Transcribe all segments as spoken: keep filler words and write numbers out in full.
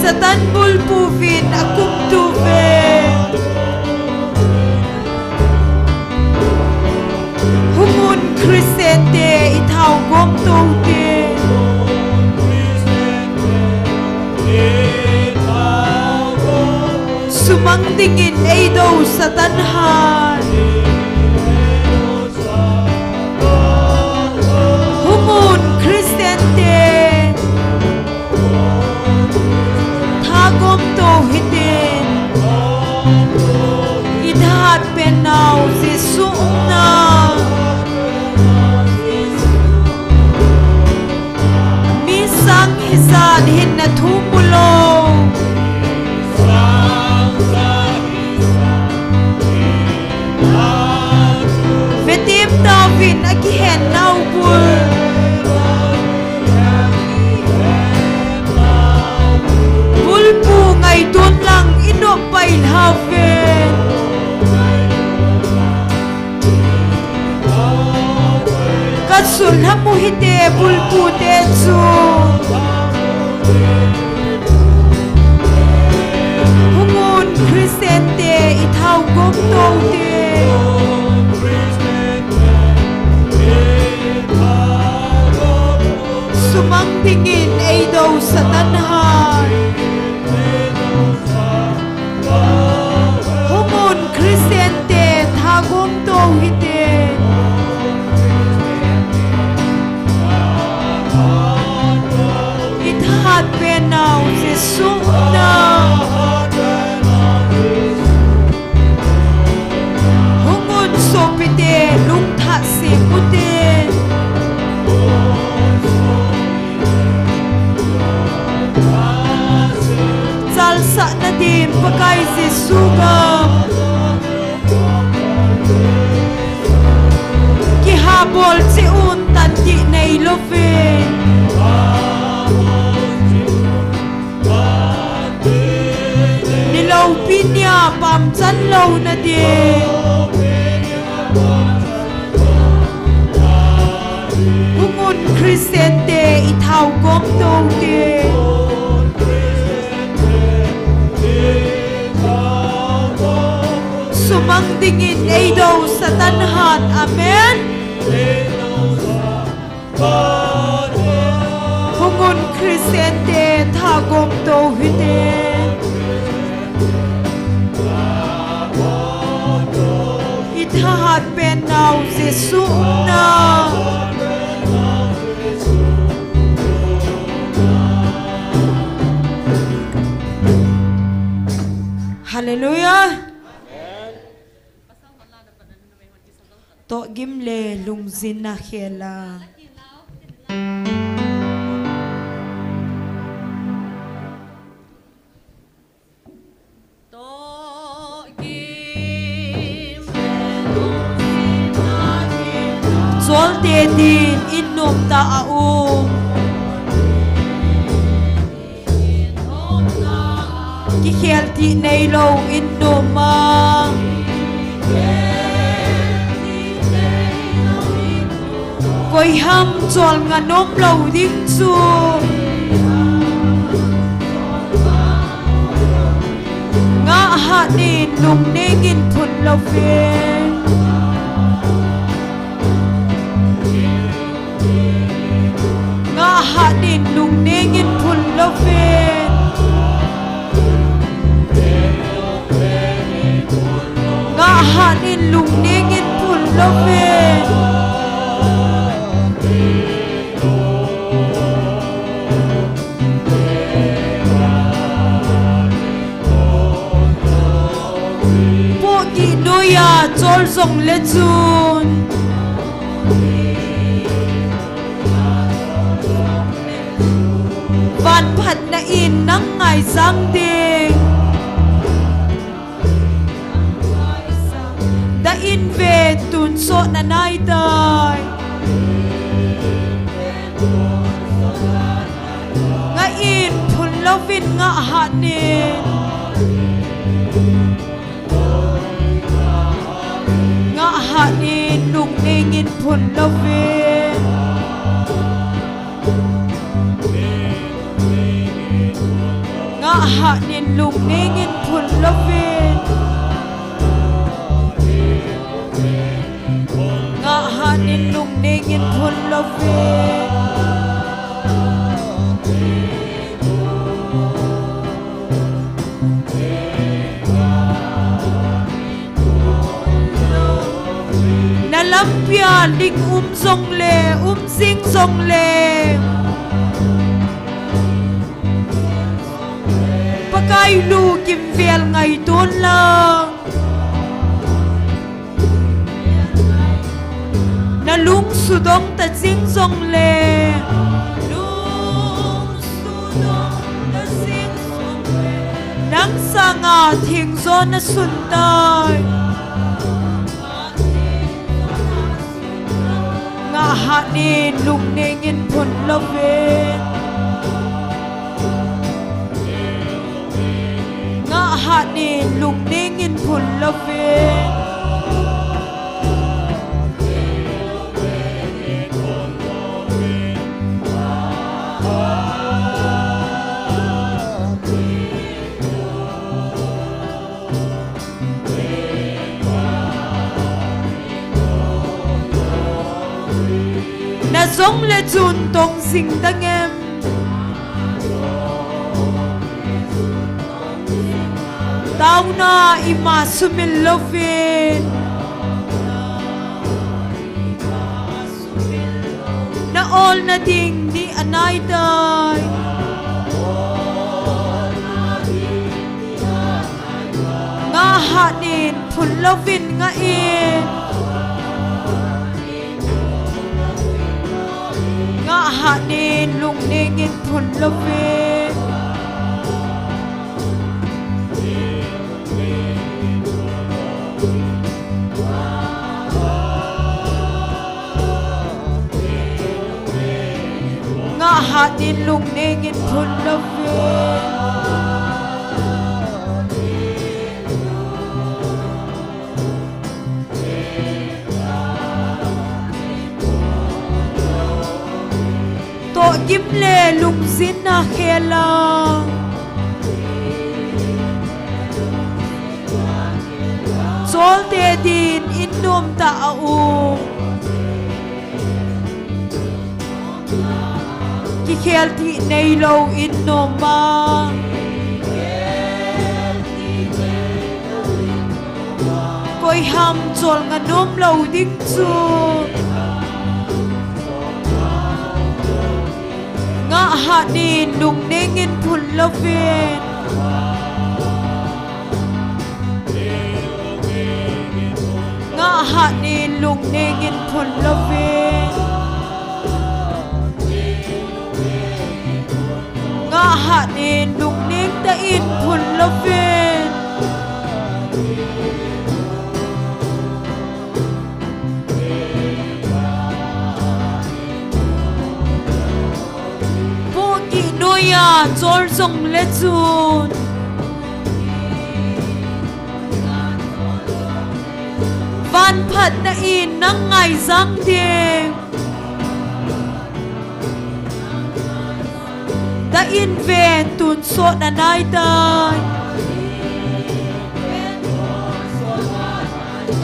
Satan bulpuvin akumtuve. Hungun Christian te, ithao gomto te. Sumang dingin eido Satan hat. Hungun Christian te, thagomto hite. Ithahat pennau Jesu na. Mi sang hijat hinna thu mulou. Vetem tauvin akihen nau bul. Bulpu ngaidon lang inop pai lhauve. Kasulham u hite bulpute chu. Hungun Christian te, ithao gomto te. Sumang dingin eido Satan hat. Hungun Christian te, thagomto hite. Ithahat pennau Jesu na. Hungun sopite, lungthah sem ute. Chalsahna din Pakai Jesu gam. Kihabol cheh un, tantih neilouvin. Niloupi nia pamchan louna din. Hungun Christian te, ithao gomto te. Sumang dingin eido Satan hat. Amen. Hungun Christian te, thagomto hite. Ithahat pennau Jesu na. Hallelujah. Tohgim le lungjinna khel a. Cholte din in nom tah a um. Kikhel tih neilou in nom a. Koiham cholngah nom lou ding chu. Ngah hat in, nungneng in phun louvin. Ngah hat in, nungneng in phun louvin. Ngah hat in, nungneng in phun louvin. Pohgih noiya chol jongle chun, van phatna in nang ngaisang ding. Dah in ve, tonsot na nai tai. Ngah in, phun louvin ngah hat in. Ngah hat in, nungneng in phun louvin. Ngah hat in lungneng in phun louvin. Ngah hat in lungneng in phun louvin. Na lampia ling um jongle, um jing jongle, Pakai lu kimvel ngaito lang. Na lung sudong ta jing jongle, lung sudong ta jing jongle, nang sanga theng jo na sun tai. Ngah hat in lungneng in phun louvin. Ngah hat in lungneng in phun louvin. Na jongle chun tong jing ding em? Taona ima sumil louvin. Na olna ding ni anai tai. Ngah hat in phun louvin ngah in. Ngah hat in lungneng in phun louvin. Ngah hat in lungneng in phun louvin. Tohgim le lungjinna khel a, cholte din in nom tah a um. Kikhel tih neilou in nom a, koi ham cholngah nom lou ding chu. Ngah hat in lungneng in phun louvin. Ngah hat in lungneng in phun louvin. Ngah hat in lungneng tah in phun louvin. Pohgih noiya chol jongle chun, van phatna in nang ngaijang ding. Tah in ven tonsot anai tai.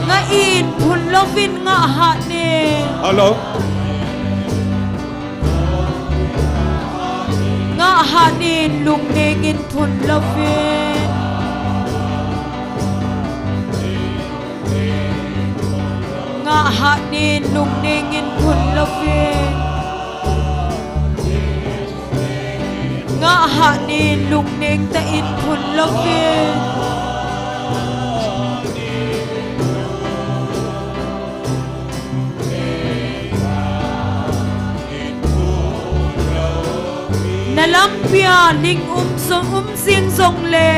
Ngah in phun louvin ngah hat in. Hello. Ngah hat in lungneng in phun louvin. Ngah hat in lungneng in phun louvin. Ngah hat in lungneng tah in phun louvin. Na lampia ling um jong um jing jongle,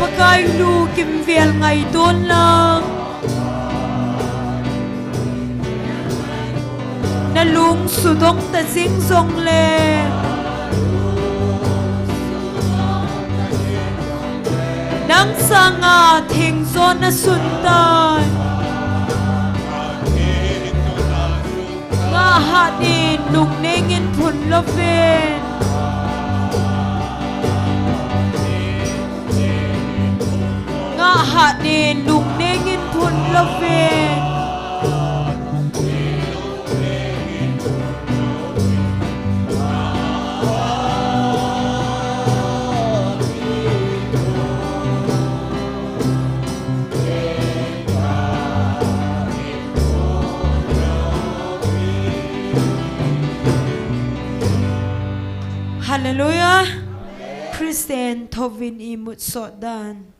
Pakai lu kimvel ngaito lang. Na lung sudong ta jing jongle, nang sanga theng jo na sun tai. Ngah Hatnin lungnengin phun louvin. Ngah hatnin lungnengin phun louvin. Hallelujah. Christian thouvin imut sot dan.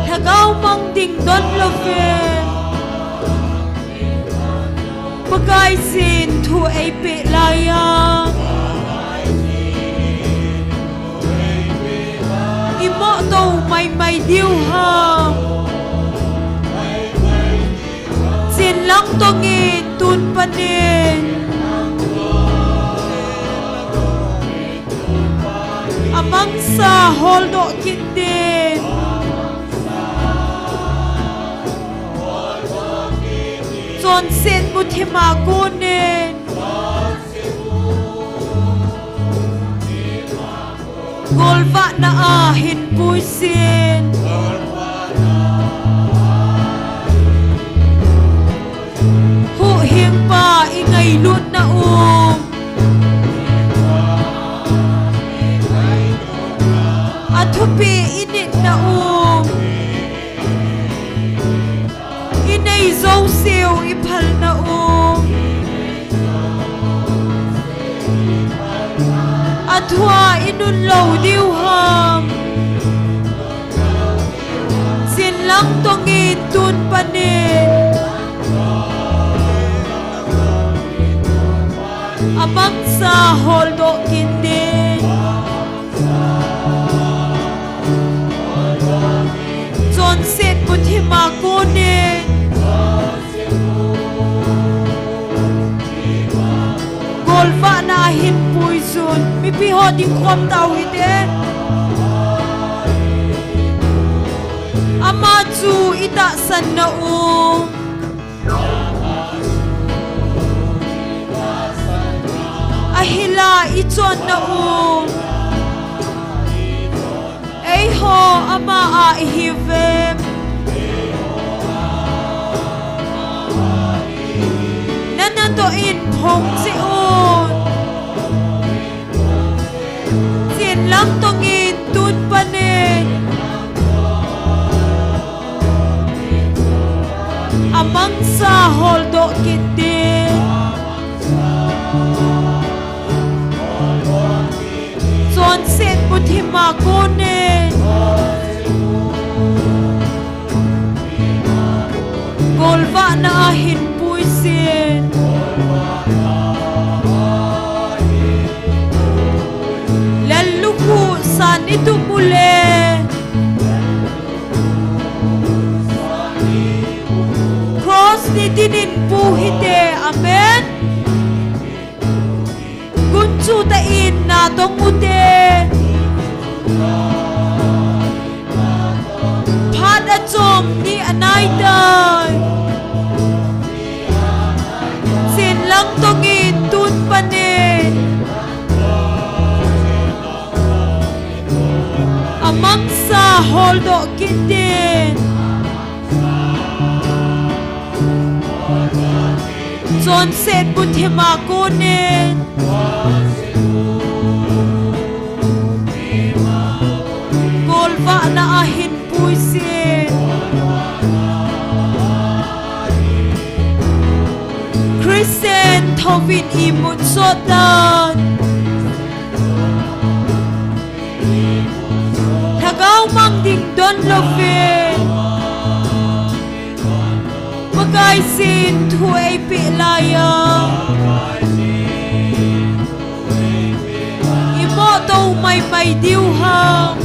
Lhagao mang ding don louvin. Pakaiyin thu eipeh laiya. Imoh tou maimai diu ham. Chin lang tongin tun panin. Amangsa holdoh kit din. Chonset muthima konin. Golvahna a hin puiyin. Huhhingpa i ngailutna um. Athupi i nitna um. I nei jouseu i phalna um. Athua i nun lou diu ham. Chin lang tongin tun panin. Amangsa holdoh kit din. Chonset muthima konin. Golvahna a hin puiyin. Mipi ho dingkhom tau hite. Ama chu i tahsanna um. Ahinla i chonna um. Eiho ama a i hiuvem. Nana toh in phong cheh un. Chin lang tongin tun panin. Amangsa holdoh kit din. Chonset muthima konin. Golvahna a hin puiyin. Lallukhuh san i tup uleh. Cross ni dinin pu hite. Amen. Gunchu tah in natong ute. Phat achom ni anai tai. Chin lang tongin tun panin. Amangsa holdoh kit din. Chonset muthima konin. Golvahna a hin puiyin. Christian thouvin imut sot dan. Lhagao mang ding don louvin. Pakaiyin thu eipeh laiya. Imoh tou maimai diu ham.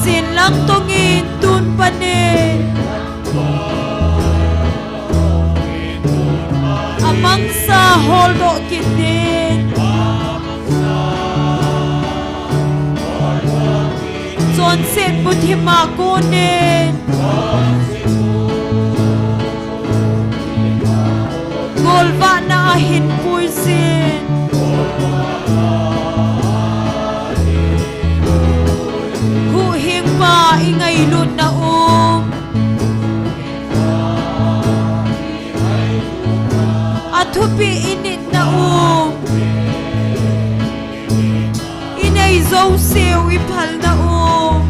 Chin lang tongin tun panin. Sa holdoh kit din. Chonset muthim a konin golvahna a hin puiyin. Huhhingpa i ngailutna um. A thupi i nitna um. I nei jouseu i phalna um.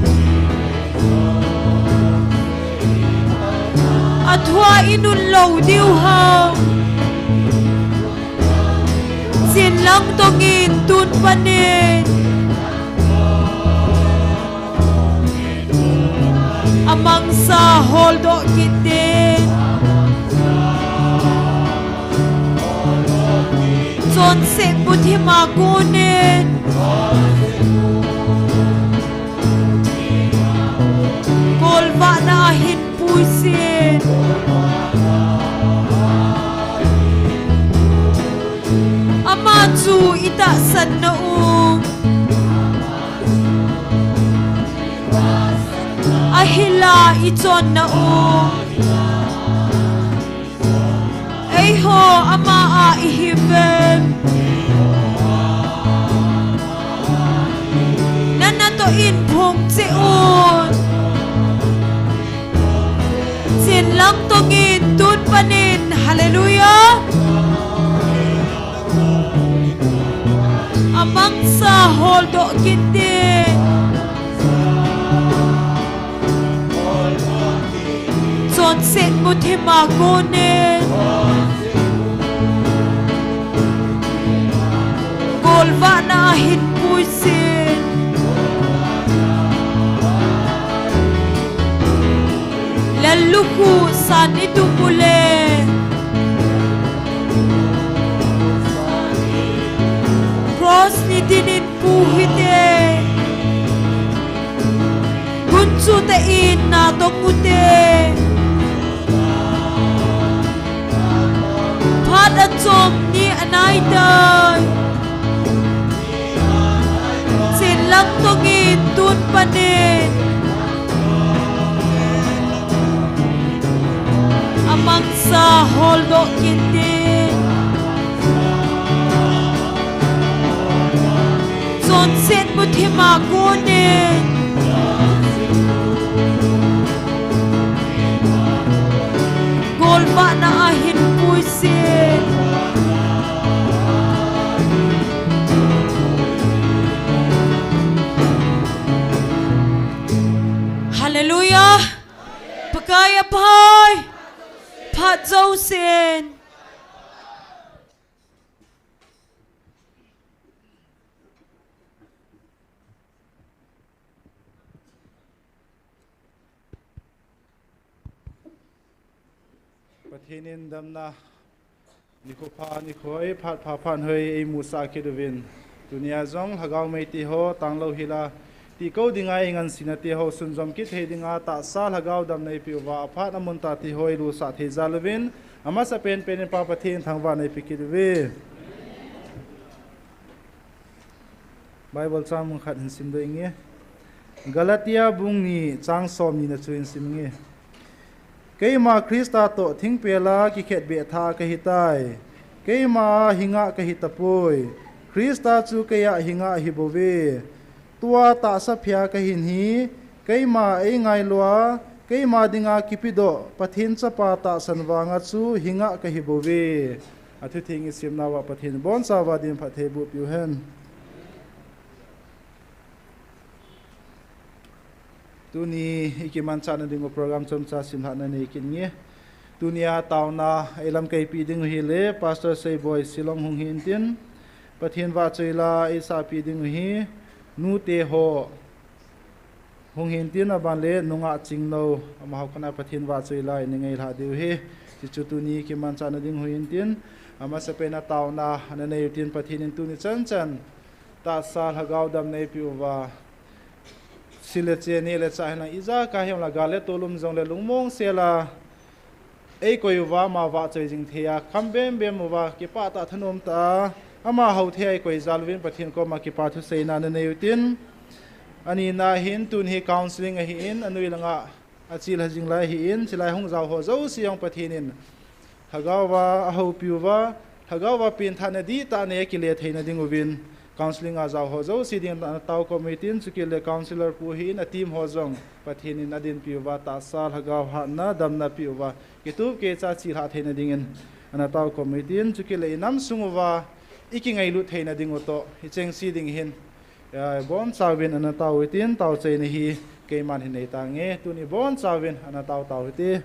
A thua i nun lou diu ham. Chin lang tongin tun panin a mangsa holdoh kit din. Chonset muthim a konin golvahna a hin puiyin. Ama chu i tahsanna um. A hila i chonna um. Eiho ama a i hiuvin. Nana toh in phong cheh un. Chin lang tongin tun panin. Hallelujah. A mangsa holdoh kit din. Chonset muthim a konin golvahna a hin puiyin. Lallukhuh san i tum uleh, cross ni dinin pu hite. Gunchu tah in na tong ute. Phat a chom ni a nai tai. Chin lang tongin tun panin a mangsa holdoh kit din. Chonset muthim a konin golvahna a hin puiyin. Hallelujah. Pakai a phat, phat jousen. Pathen in damna nikho pha, nikho hoi, phat pha, phat hoi eimusah kit uvin, tunia jong lhagao mei teho, tanglou hila, tihkou dinga eingansena teho sunjom kit thei dinga tahsa lhagao damna eipeh uva, aphat amun tah teho eilusah thei jal uvin, amasapen pen in Pa Pathen thangvahna eipeh kit uve. Bible chang mun khat hin simdoh inge. Galatia bung ni chang som ni na chu hin sim inge. Keima Christa toh thingpel a kikhetbeh thah kahitai. Keima a hingah kahitapoi. Christa chu keiya hingah ahibouve. Tua tahsa phei a kahin hi, keima eingailua, keima dinga kipedoh Pathen Chapa tahsan vanga chu hingah kahibouve. Athutheng isimnauva Pathen in abonchauva din phatthei boh peh uhen. Tuni ikimanchahna dingu program chomcha simlhahna nei kit inge. Tunia taona eilamkaipeh dingu hile Pastor Seiboi Shillong hung hintin, Pathen vahchoila eisahpeh dingu hi nuteho hung hintin, aban le nungah Chingnou, amaho kona Pathen vahchoila eina ngailhah diu ahi. Hichu tuni kimanchahna ding hung hintin, amasapen a taona ana neiutin, Pathen in tuni chanchan tahsa lhagao damna eipeh uva, sil le che, neh le chah hinlang, ijakai hijongle gal le tol um jongle lungmong sela eikoi uva, ama vahchoi jing thei a, kham bem bem uva, kipah tah thanom tah a, ama hou thei a eikoi jal uvin Pathen koma kipa thuseina nanei utin. Anina hin tun hi counseling ahin, anoi langa achil ha jing lai ahin, chulai hung jao ho jouse jong Pathen in Lhagao va ahoupi uva, Lhagao va pengthahna dihtah nei akile theina ding uvin, counseling a jao ho jouse ding ana tao kop utin, chukit le counselor pu hin a team ho jong Pathen in adinpi uva, tahsa Lhagao hatna damna pe uva, kitup keicha chilhah theina dingin ana tao kop utin, chukit le inam sung uva ikingailut theina ding u toh, hicheng se ding hin, ya, bonchauvin ana tao utin, taochaina hi keiman hin nei tange, tuni bonchauvin ana tao tao hite.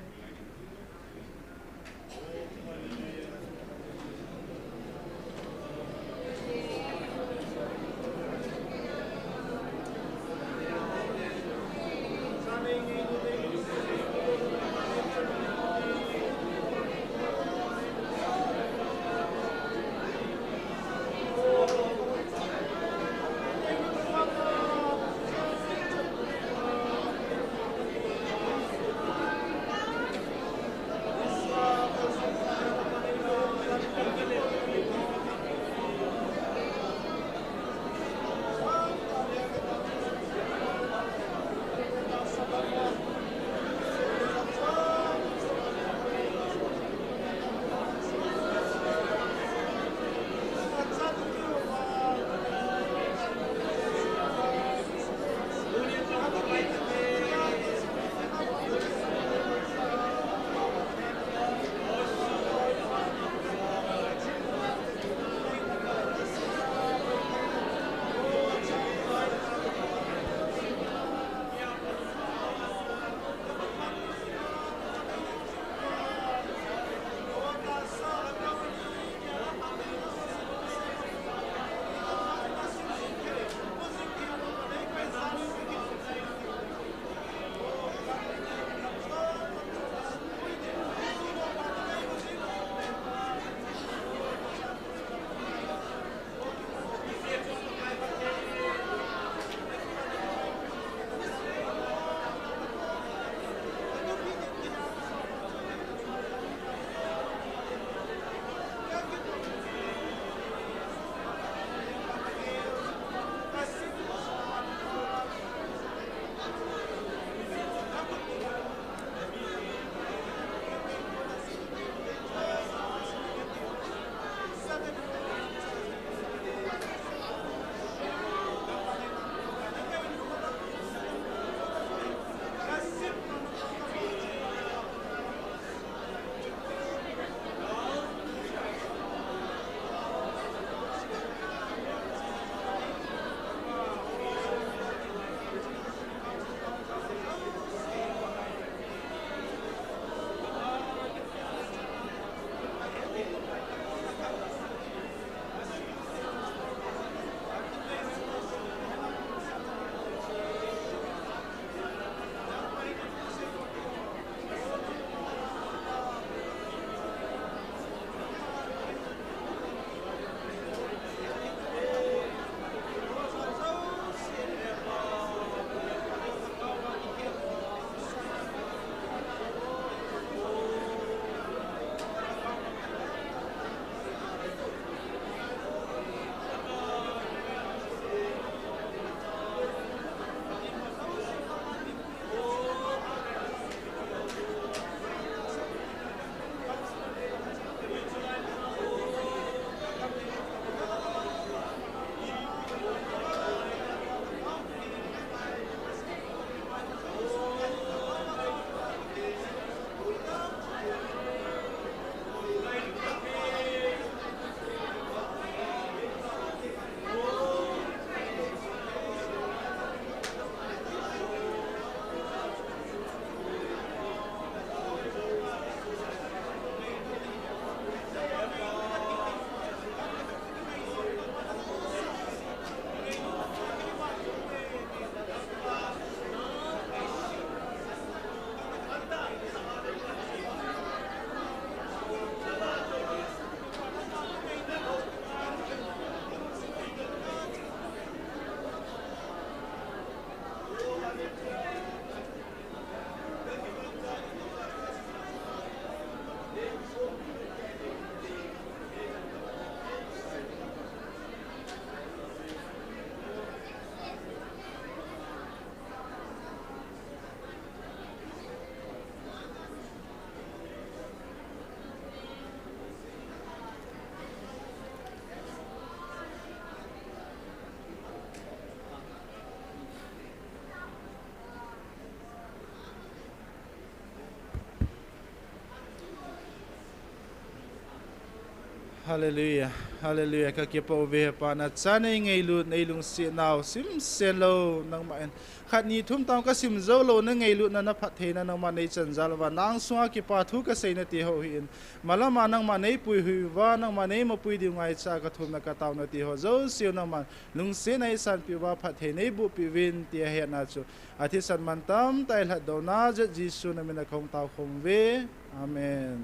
Hallelujah. Hallelujah. Ka kipah uve Pa, na cha nei ngailut, nei lungsetnau simsen lou nangma in. Khat ni thum tang ka sim jou lou, na ngailutna, na phattheina nangma nei chanjal uva, nang sunga kipa thu ka seina ti ho hi in. Malama nangma nei puihui uva, nangma nei mapui diu ngaicha ka thumna ka taona ti ho jouse u nangma lungsetna ei sanpeh uva, phatthei nei bohpeh uvin ti ahetna chu athisan mantam tah a ei lhatdouna jeh Jesu na min a ka hung taokhom uve. Amen.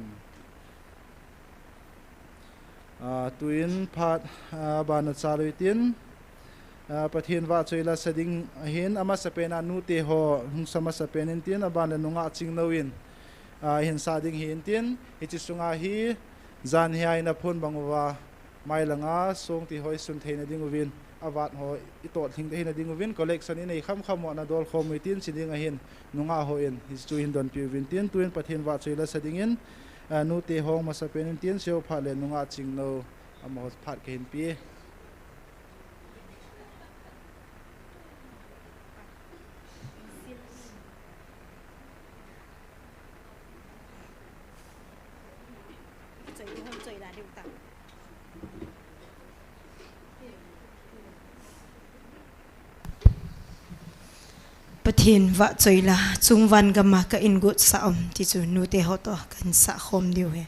Ah, tuin phat, ah, bana chal u hitin, ah, Pathen vahchoi la sa ding ahin, amasapen a nute ho hung sa masapen in tin, aban le nungah Chingnou in, ah, hin sa ding hi in tin, hiche sunga hi jan hi a in aphon bang uva, mailanga song ti ho i sun theina ding uvin, avat ho i totlhing theina ding uvin, collection i nei khamkham u ana dolkhom u hitin, chi ding ahin, nungah ho in hichu hin donpeh uvin tin, tuin Pathen vahchoi la sa dingin, ah, nute ho hung masapen in tin, seo phat le nungah Chingnou, amaho phat ka hin pe. Pathen vahchoi la, chungvan gam a ka ingot sah um, ti chu nute ho toh kan sah khom diu ahi.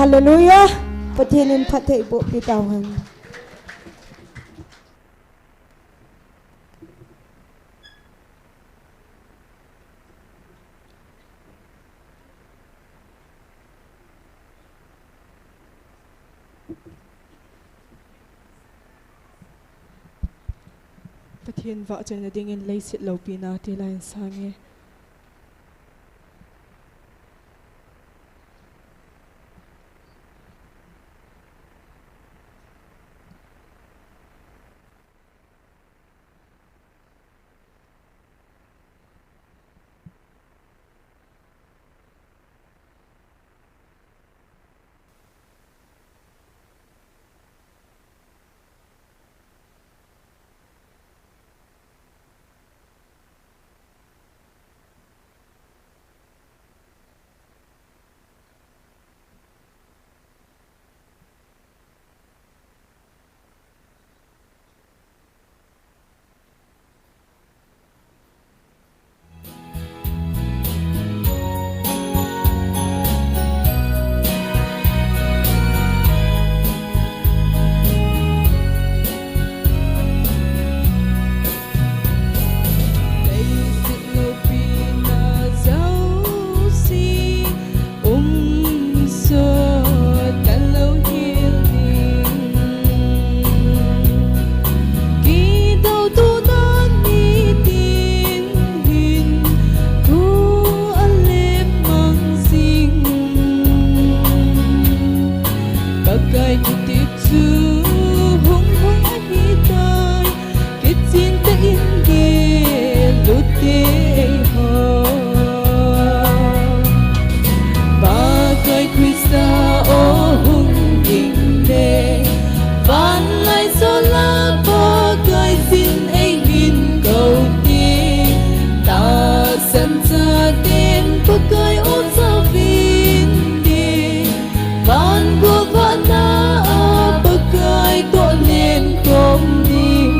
Hallelujah. Pathen in phattheiboh pi tauhen. Pathen vahchoina dingin leiset loupina tilai in sang e. Leiset loupina jouse um sot talou hel ding. Kidoutouna nitin hin thu alep mang jing. Pakai kiti chu hung hung ahitai. Kichen tah in gel u hite eiho. Pakai Christa o hung inge. Vanlaijol a Pakai jin eihin kou te. Tahsan chaten Pakai o jaovin te. Van gol vahna a Pakai toh lenkhom ding.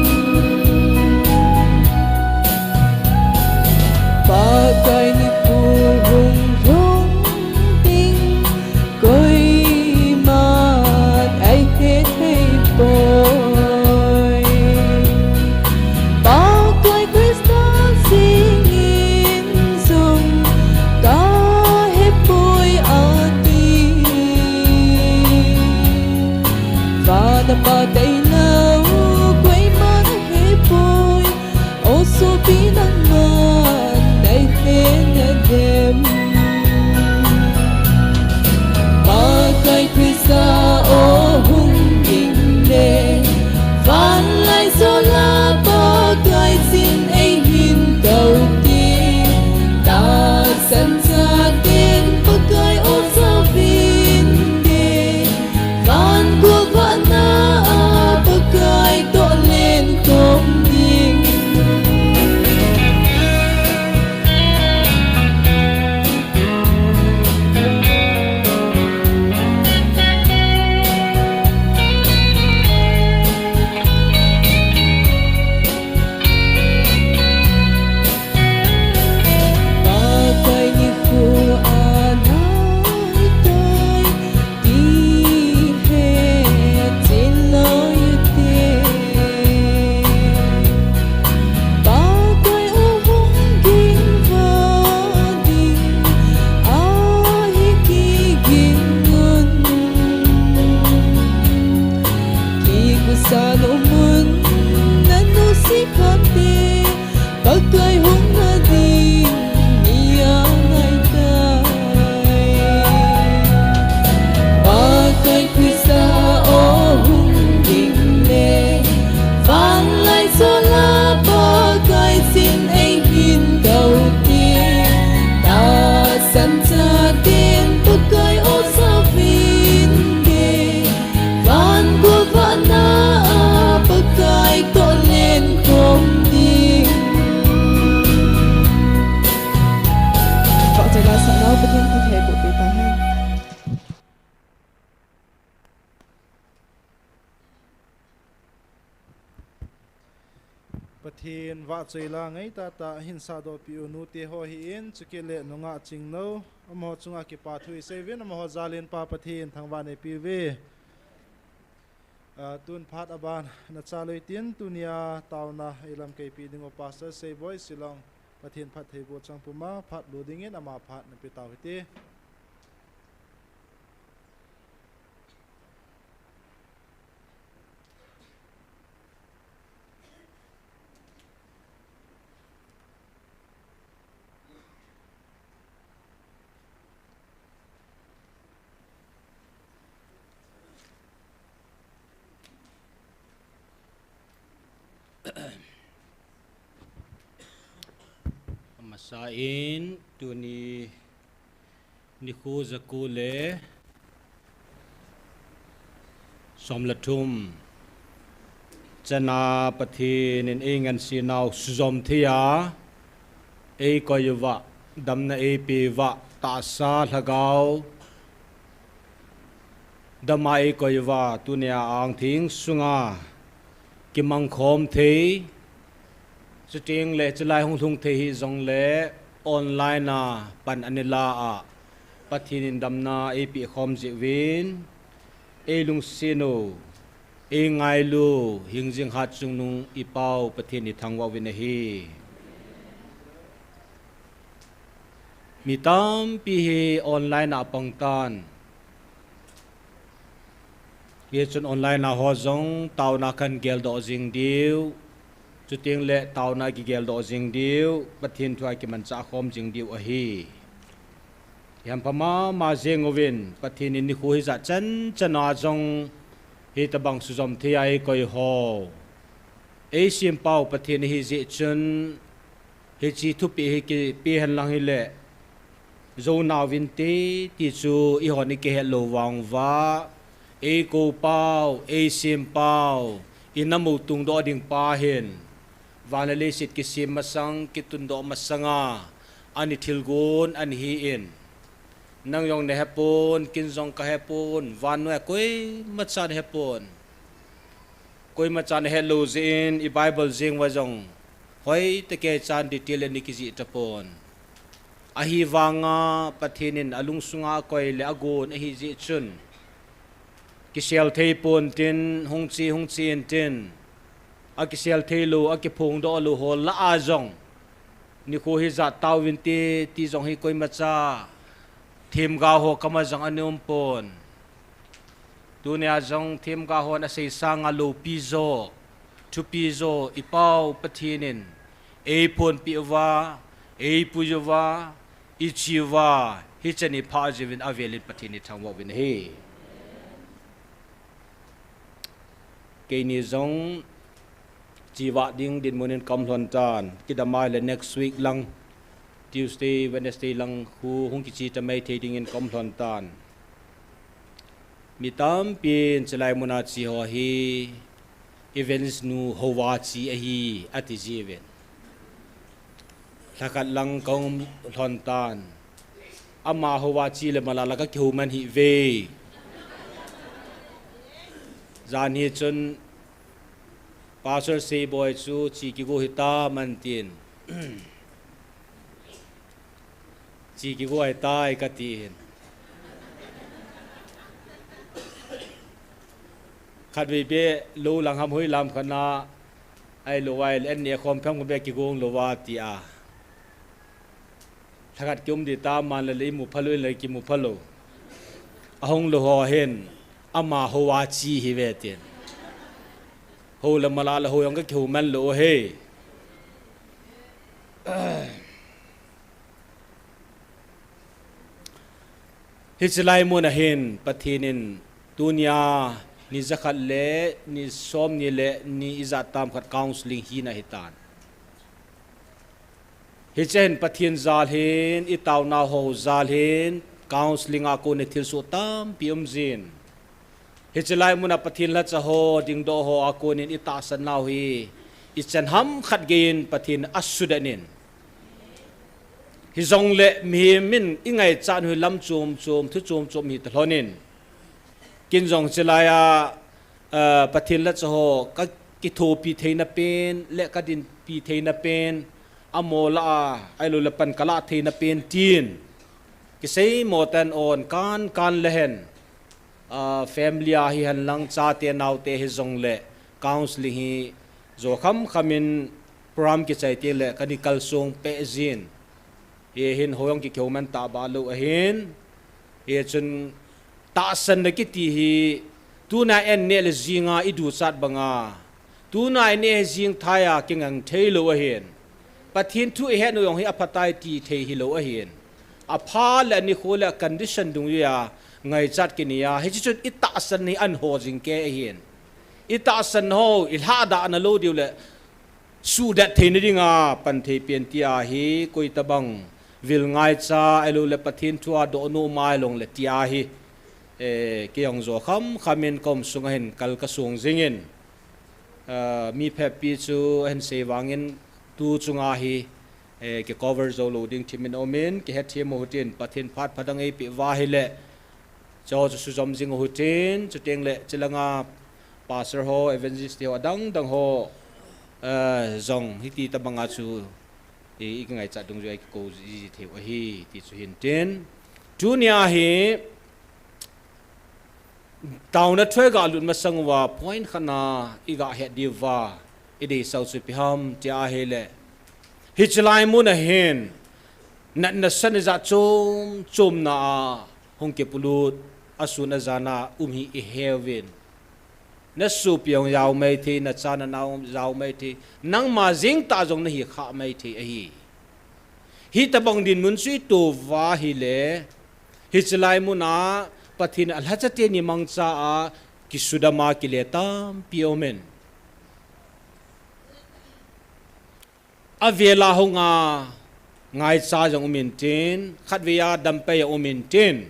Pakai nikho hung lhung ding koiman eihe thei poi. Pakai Christa jingin jong kahe poi ati. Vana Pa tailou koiman ahe poi. O sopi nangman neihe nadem. Pakai Christa o hung inge. Vanlaijol a Pakai jin eihin kou te. Tahsan chate Pathen vahchoi la ngai tah tah hin sahdoh peh u nute ho hi in, chukit le nungah chingno, amaho chunga kipa thu isei uvin, amaho jal in Pa Pathen thangvah in eipeh uve. Ah, tun phat aban nachal u hitin, tunia taona ilamkai peh ding u Pastor Seiboi Shillong, Pathen phattheiboh chang puma phat lut dingin ama phat napeh tau hite. Amasa in tuni nikho jako le som le thum chana Pathen in eingansei nau sujom thei a, eikoi uva, damna eipeh uva, tahsa lhagao dama eikoi uva, tunia angthing sunga kimangkhom thei, chuteng le chulai hung lhung thei hijongle online a pan ana la a, Pathen in damna eipeh khom jeh uvin, eilungset u, eingailu, hingjing hatchungnung i Pau Pathen ithangvah uvin ahi. Mi tampi hi online a pang tan. Hichun online a ho jong taona kahin geldoh jing diu, chuteng le taona kigeldoh jing diu, Pathen thu a kimanchah khom jing diu ahi. Iham pha mama jeng uvin, Pathen in nikho hijat chan chan a jong hitobang sujom thei a eikoi ho, eisempau Pathen ahi jeh chun, hiche thupeh hi kipeh hen lang hile, jou nauvinte ti chu eihon ikihet lou vang uva, eikou pau, eisem pau, inam u tungdoh ding pa hin, van le leiset kisem masang, kitundoh masanga, ana thilgon ana hi in. Nang jong nahe pon, ken jong kahe pon, vannoi a koimacha nahe pon. Koimacha nahet lou jeh in, i Bible jeng uva jong, hoitah kei chan detail in nakijih tapon. Ahivanga Pathen in alungsunga akoi le agon ahi jeh chun, kisel thei pon tin, hung che, hung che in tin, akisel thei lou, akiphongdoh lou ho lah a jong, nikho hijat tauvinte ti jong hi koimacha themgao ho kama jong ana um pon. Tunia jong themgao hon asei sanga loupi jo, thupi jo, i Pau Pathen in eiphonpeh uva, eipui uva, iche uva, hichan iphah jeh uvin avel in Pathen ithangvah uvin ahi. Keini jong chevah ding dinmun in kaum lhon tan, kidam a le next week lang, Tuesday, Wednesday lang khu hung kiche ta mai thei dingin kaum lhon tan. Mi tampin chulai muna che ho hi, Evangelist nu houva che ahi, ati jiuvin. Lhakhat lang kaum lhon tan. Ama houva che le mala la kakihou man hih uve. Jan hi chun Pastor Seiboi chu che kigo hitam atin. Che kigo ahitai kati hin. Khatvei beh lou lang ham hoi lam khat na ahilou vai le an neh khom phem khom beh kigong louva tia. Lhakhat kium ding tam man le le imu phalou in le kimu phalou. Ahung lou ho hin ama houva che hiuve tin. Hou le mala le hou jong kakihou man lou u ahi. Hiche lai mun a hin Pathen in tunia ni jakhat le ni somni le ni ijat tam khat counseling hina ahitan. Hiche hin Pathen jal hin, itaonau ho jal hin, counseling a kon in thilsoh tampi um jin. Hiche lai mun a Pathen lhacha ho, dingdoh ho a kon in itahsan nau hi, ichan ham khat gei in Pathen asudet in. Hijongle mihem in ingaichat u hi lam chom chom, thu chom chom hita lhon in. Ken jong hiche lai a, ah, Pathen lhacha ho kakithopi theina pen le kadin ti theina pen, amo lah a, ahilouleh pan kalah theina pen tin, kisei mo tan on kan kan le hen, a, family a hihen lang chate naote hijongle counseling hi jo kham kham in program kichai teng le kani kalsong peh jin. Hihin hoiong kikeu man tah ba lou ahin. Hichun tahsanna kiti hi tuna in neh le jinga iduchat banga, tuna in neh jing thei a kingang thei lou ahin. Pathen thu ihet u jong hi aphatai ti thei hilou ahin. Apha le anikho le a condition dungjuia ngaichat kinei a, hiche chun itahsan hi ahin ho jing kei ahin. Itahsan ho, ilhahdahna lou diu le suhdet theina dinga pan thei pen tia hi, koitabang vil ngaicha ahilouleh Pathen thua dohnom ahi long le tia hi, eh, kei jong jo kham kham in ka um sunga hin kal kasong jingin, ah, mi phabep chu ahin sei vangin tu chunga hi, eh, kicover jou lou ding thimin aumin, kihet thiem u hitin, Pathen phat phadang eipeh uva ahile, cho chu sujom jing u hitin, chuteng le chulanga pastor ho, evangelist te ho, adang dang ho, eh, jong hiti tabanga chu i, ikingaichat dungjuia kikou ji, ji thei u ahi, ti chu hintin. Tunia hi, taona thu iga lut masang uva, point khatna iga het diuva, ideisah u chu ipi ham, tia ahile. Hiche lai muna hin, natna sannat jat chom chomna a hung kipolut, asun ajan a um hi iheuvin. Nasopi jong jao maithei, nacha nanao jao maithei, nangma jeng tah jong nahi kha maithei ahi. Hitabang dinmun chu ito uva ahile, hiche lai muna Pathen alhacha teni mangcha a kisudam a kile tampi aumin. Avela hung a ngaicha jong um intin, khatvei a dampai a um intin.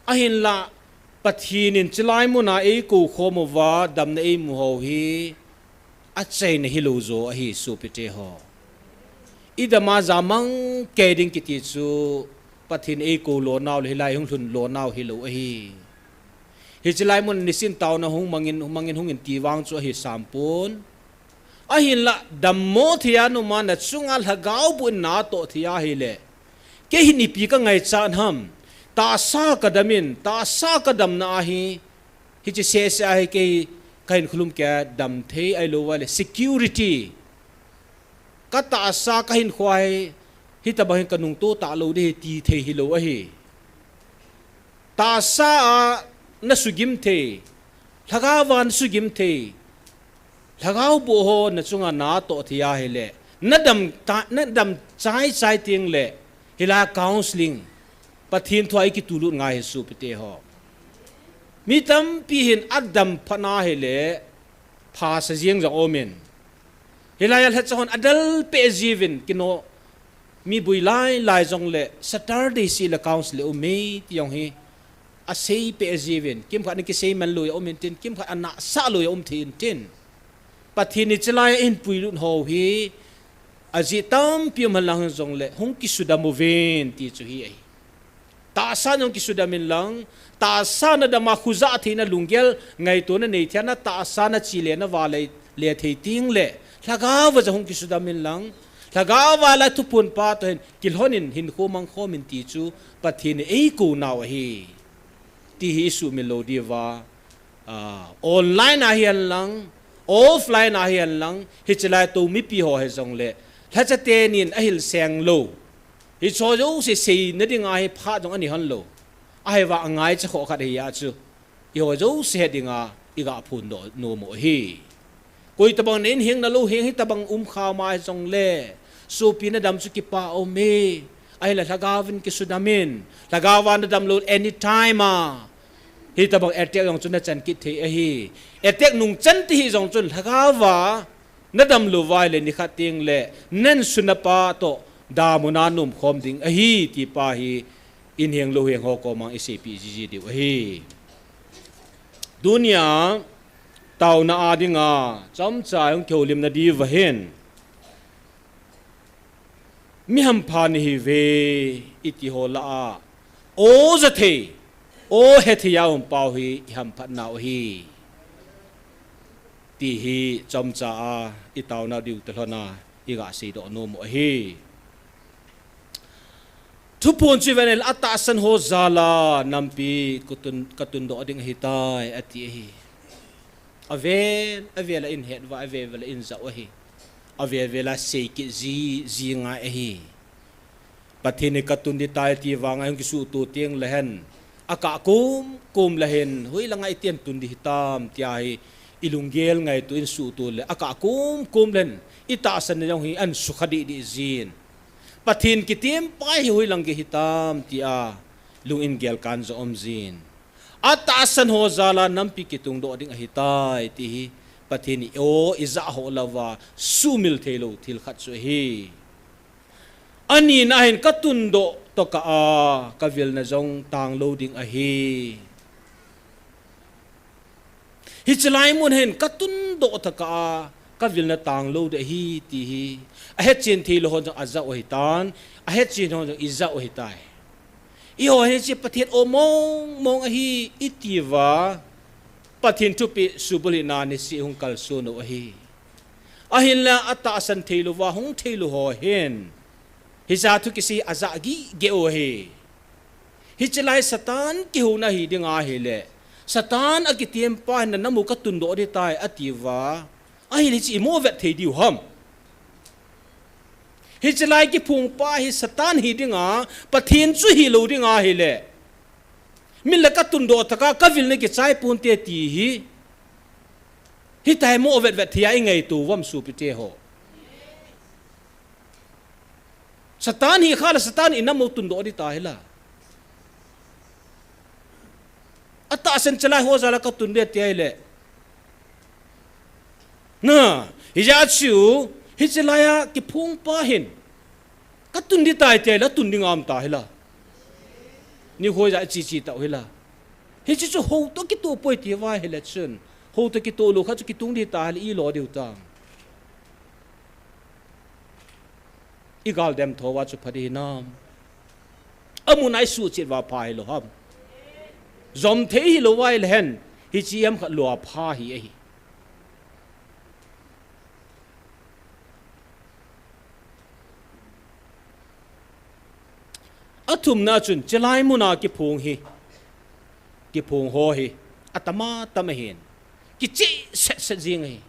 Ahinlah, Pathen in chulai muna eikou khom uva, damna eimu ho hi, achaina hilou jo ahi sopite ho. Idam a jamang kei ding kiti chu, Pathen eikou lonau le hilai hung lhun lonau hilou ahi. Hiche lai mun nisin taona hung mangin, hung mangin hung in ti vang chu ahi sampon. Ahinlah dammo thei a numa nachunga lhagao boh in natoh thei ahile. Kei hin ipi kangaichat ham. Tahsa kadamin, tahsa kadamna ahi. Hiche sese ahi kei kahin khulum kei a damthei ahilou vale. Security. Katahsa kahinkho hi, hitabang hin kanungto talou ding ahi ti thei hilou ahi. Tahsa a nasugim thei, lhagao a nasugim thei, lhagao boh ho nachunga natoh thei ahile, nadam ta, nadam chai chai teng le, hilai counseling, Pathen thua ikitulut ngai hi sopite ho. Mi tampi hin adam phat na hile, phasa jeng jong aumin. Hilai a lhacha hon adel peh jiuvin, kino mi bui lai lai jongle Saturday seh le council le um e ti jong hi asei peh jiuvin, kimkhat in kisei man lou a um intin, kimkhat a nahsah lou a um thei intin. Pathen in chulai a eihin puilut ho hi ajeh tampi um hen lang jongle hung kisudam uvin ti chu hi ahi. Tahsa in jong kisudam in lang, tahsa nadam a khojah theina lunggel, ngaitona nei thei a tahsa nache le navale le thei teng le, lhagao a jong hung kisudam in lang, lhagao a le thuphon pa toh hin kilhon in hinkho mangkhom in ti chu Pathen in eikou nau ahi. Ti hi isumil lou diuva, ah, online a hihen lang, offline a hihen lang, hiche lai tou mipi ho hijongle, lhacha tenin ahil seng lou. Hiche ho jouse seina dinga hi phat jong ani hon lou. Ahivang angaicha khoh khat ahi a chu. Eiho jouse het dinga iga phondoh nom u ahi. Koitabang na inheng na louheng hitabang um kha ma hijongle, sopi nadam chu kipa um e. Ahinla lhagao in kisudam in, lhagao a nadam lou anytime a, hitabang attack jong chu nachan kit thei ahi. Attack nungchan ti hi jong chun lhagao a nadam lou uva ahile nikhat teng le, nasunna pa toh damun a naum khom ding ahi ti pa hi inheng louheng ho koma iseipeh jiji diu ahi. Tunia, taona a dinga, chomcha hung kihoulimna diuva hin, mi hampha nahiuve, iti ho lah a, o ja thei, o he thei a um pau hi ihamphat nau ahi. Ti hi chomcha a i tauna diu te lhona i ga seidoh nom u ahi. Thuphon chu ven le, atahsan ho jal a nampi ka tun, ka tundoh ding ahitai, ati ahi. Avel, avel a in het uva, avel vel a in jah u ahi. Avel vel a sei kit ji, ji ngai ahi. Pathen in ka tun ding tai ti vang a hung kisuhto teng le hen, akah kom kom le hen, hoilanga i ten tun ding hitam tia hi i lunggel ngaito in suhto le, akah kom kom le hen, i tahsan na jong hi ahin sukha deh deh jin. Pathen kitiem pa hi hoilang gei hitam tia lung in gel kan jong um jin. Atahsan ho jal a nampi kitungdoh ding ahitai ti hi Pathen in i aw i jah ho louva sumil thei lou thil khat chu ahi. Ani na hin ka tundoh tokah a ka vilna jong tang lou ding ahi. Hiche lai mun hin ka tundoh tokah a ka vilna tang lou ding ahi ti hi ahetchen thei lou hon jong ajah u ahitan, ahetchen hon jong i jah u ahitai. Eiho hiche Pathen aw mong mong ahi i ti uva, Pathen thupeh subulhitna niseh hung kalson u ahi. Ahinla atahsan thei louva hung thei lou ho hin hiche thu kisei ajah gige u ahi. Hiche lai Satan kihouna hi ding ahile, Satan a kitiem pa hin na nam u ka tundoh ding tai ati uva, ahile hiche i mo vet thei diu ham? Hiche lai kiphong pa hi Satan hi ding a, Pathen chu hi lou ding ahile, min le ka tundoh tokah a ka vilna kichai ponte ti hi, hitia hi mo vet vet thei a i ngaito uvam sopite ho? Satan hi kha le Satan in na mo tundoh ding ta hi la. Atahsan chalai ho jal a ka tun ding ti ahile. Na, hijeh chun, hiche lai a kiphong pa hin ka tun ding tai ti ahile, tun ding aum ta hi la. Nikho jeh a chi chi tau hi la. Hiche chu hou toh kitoh poi ti uva ahile chun, hou toh kitoh lou khat chu kitung ding ta hi la, i lo diu tam? I galdem thou va chu pha ding hinam? Amun a i suhchet uva pha hilou ham? Jom thei hilou va ahile hen, hiche ham khat lou a pha hi ahi. Athumna chun, chalai mun a kiphong hi, kiphong ho hi, atam atam ahin, kicheh set set jing ahi.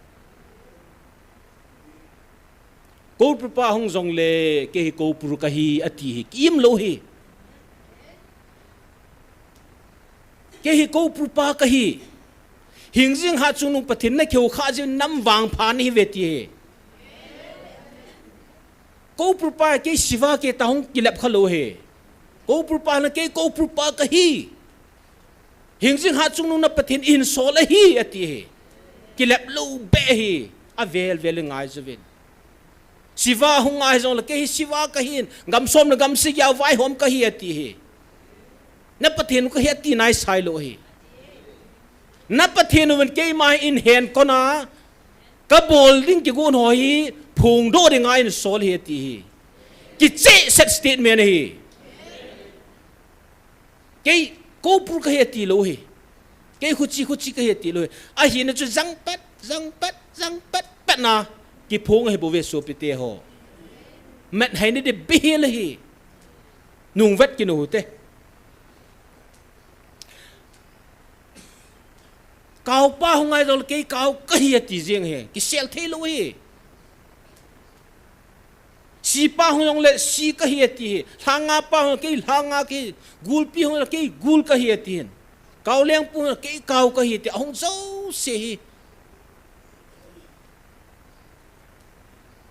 Kouprupa hung jong le, kei hi koupru kahi, ati hi, ki-im lou hi. Kei hi kouprupa kahi. Hingjing hatchungnung Pathen na kihou khah jeh in nam vangpha nahi uve ti hi. Kouprupa kei Shiva kei ta hung kilep kha lou hi. Kouprupa na kei kouprupa kahi. Hingjing hatchungnung na Pathen in sol ahi, ati hi. Kilep lou beh hi. Avel vel in ngai jouvin. Shiva hung ngai jong le kei hi Shiva kahin, gam som le gam sagi a vaihom kahi, ati hi. Na Pathen u kahi ati nai sai lou hi. Na Pathen uvin keima hi in hen kona, ka bol ding kigon ho hi phongdoh ding a in sol hi ati hi. Kicheh set statement hi. Kei koupru kahi ati lou hi. Kei khuchi khuchi kahi ati lou hi. Ahina chu jang pet, jang pet, jang pet pet na kiphong ahi bou ve sopite ho. Met hai ni de bihil hi. Nung vet kit u hite. Kaupa hung ngai jong le kei kau kahi ati jeng hi. Kisel thei lou hi. Sipa hung jong le si kahi ati hi. Lhanga pa hung kei lhanga kahi. Gulpi hung le kei gul kahi ati hin. Kaulengpu hung le kei kau kahi ati. Ahung jouse hi.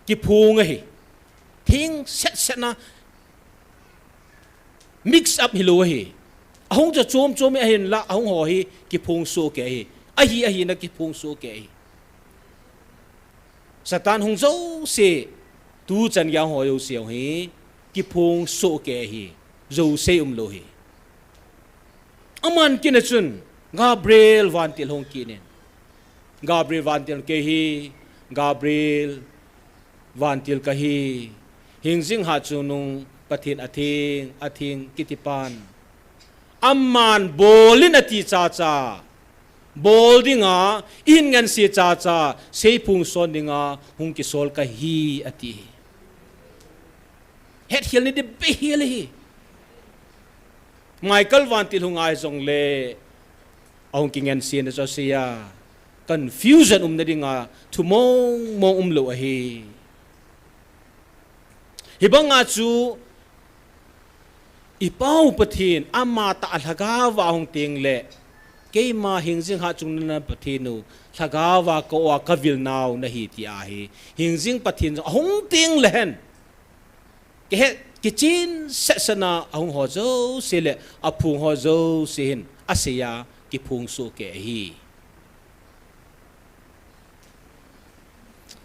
Kiphong ahi. Thing set set na mix up hilou ahi. Ahung chu chom chom ahin la, ahung ho hi kiphong soh kei ahi. Ahi, ahi na kiphong soh kei ahi. Satan hung jouse, tu chan gei a hung ho jouse hi kiphong soh kei ahi. Jouse umlou hi. Aman kit na chun Gabriel vantil hung kit in. Gabriel vantil kei hi, Gabriel vantil kahi, hingjing hatchungnung Pathen atheng, atheng kiti pan. Aman bol in ati cha cha. bol dinga, ihin ngansi chacha, seiphong son dinga, hung kisol kahi, ati. Hetkhel ni di behel hi. Michael vantil hung ahi jongle, ahung kingansi na chu asei a. Confusion umna dinga, thu mong mong umlou ahi. Hibanga chu, i Pau Pathen, amatah a lhagao va hung tengle, keima hingjing hatchungnung Pathen u, lhagao va ka-o a kavil nau nahi ti ahi. Hingjing Pathen jong ahung tengle hen. Kihe, kichin sehsehna ahung ho jouse le, aphong ho jouse hin, asei a kiphong soh kei ahi.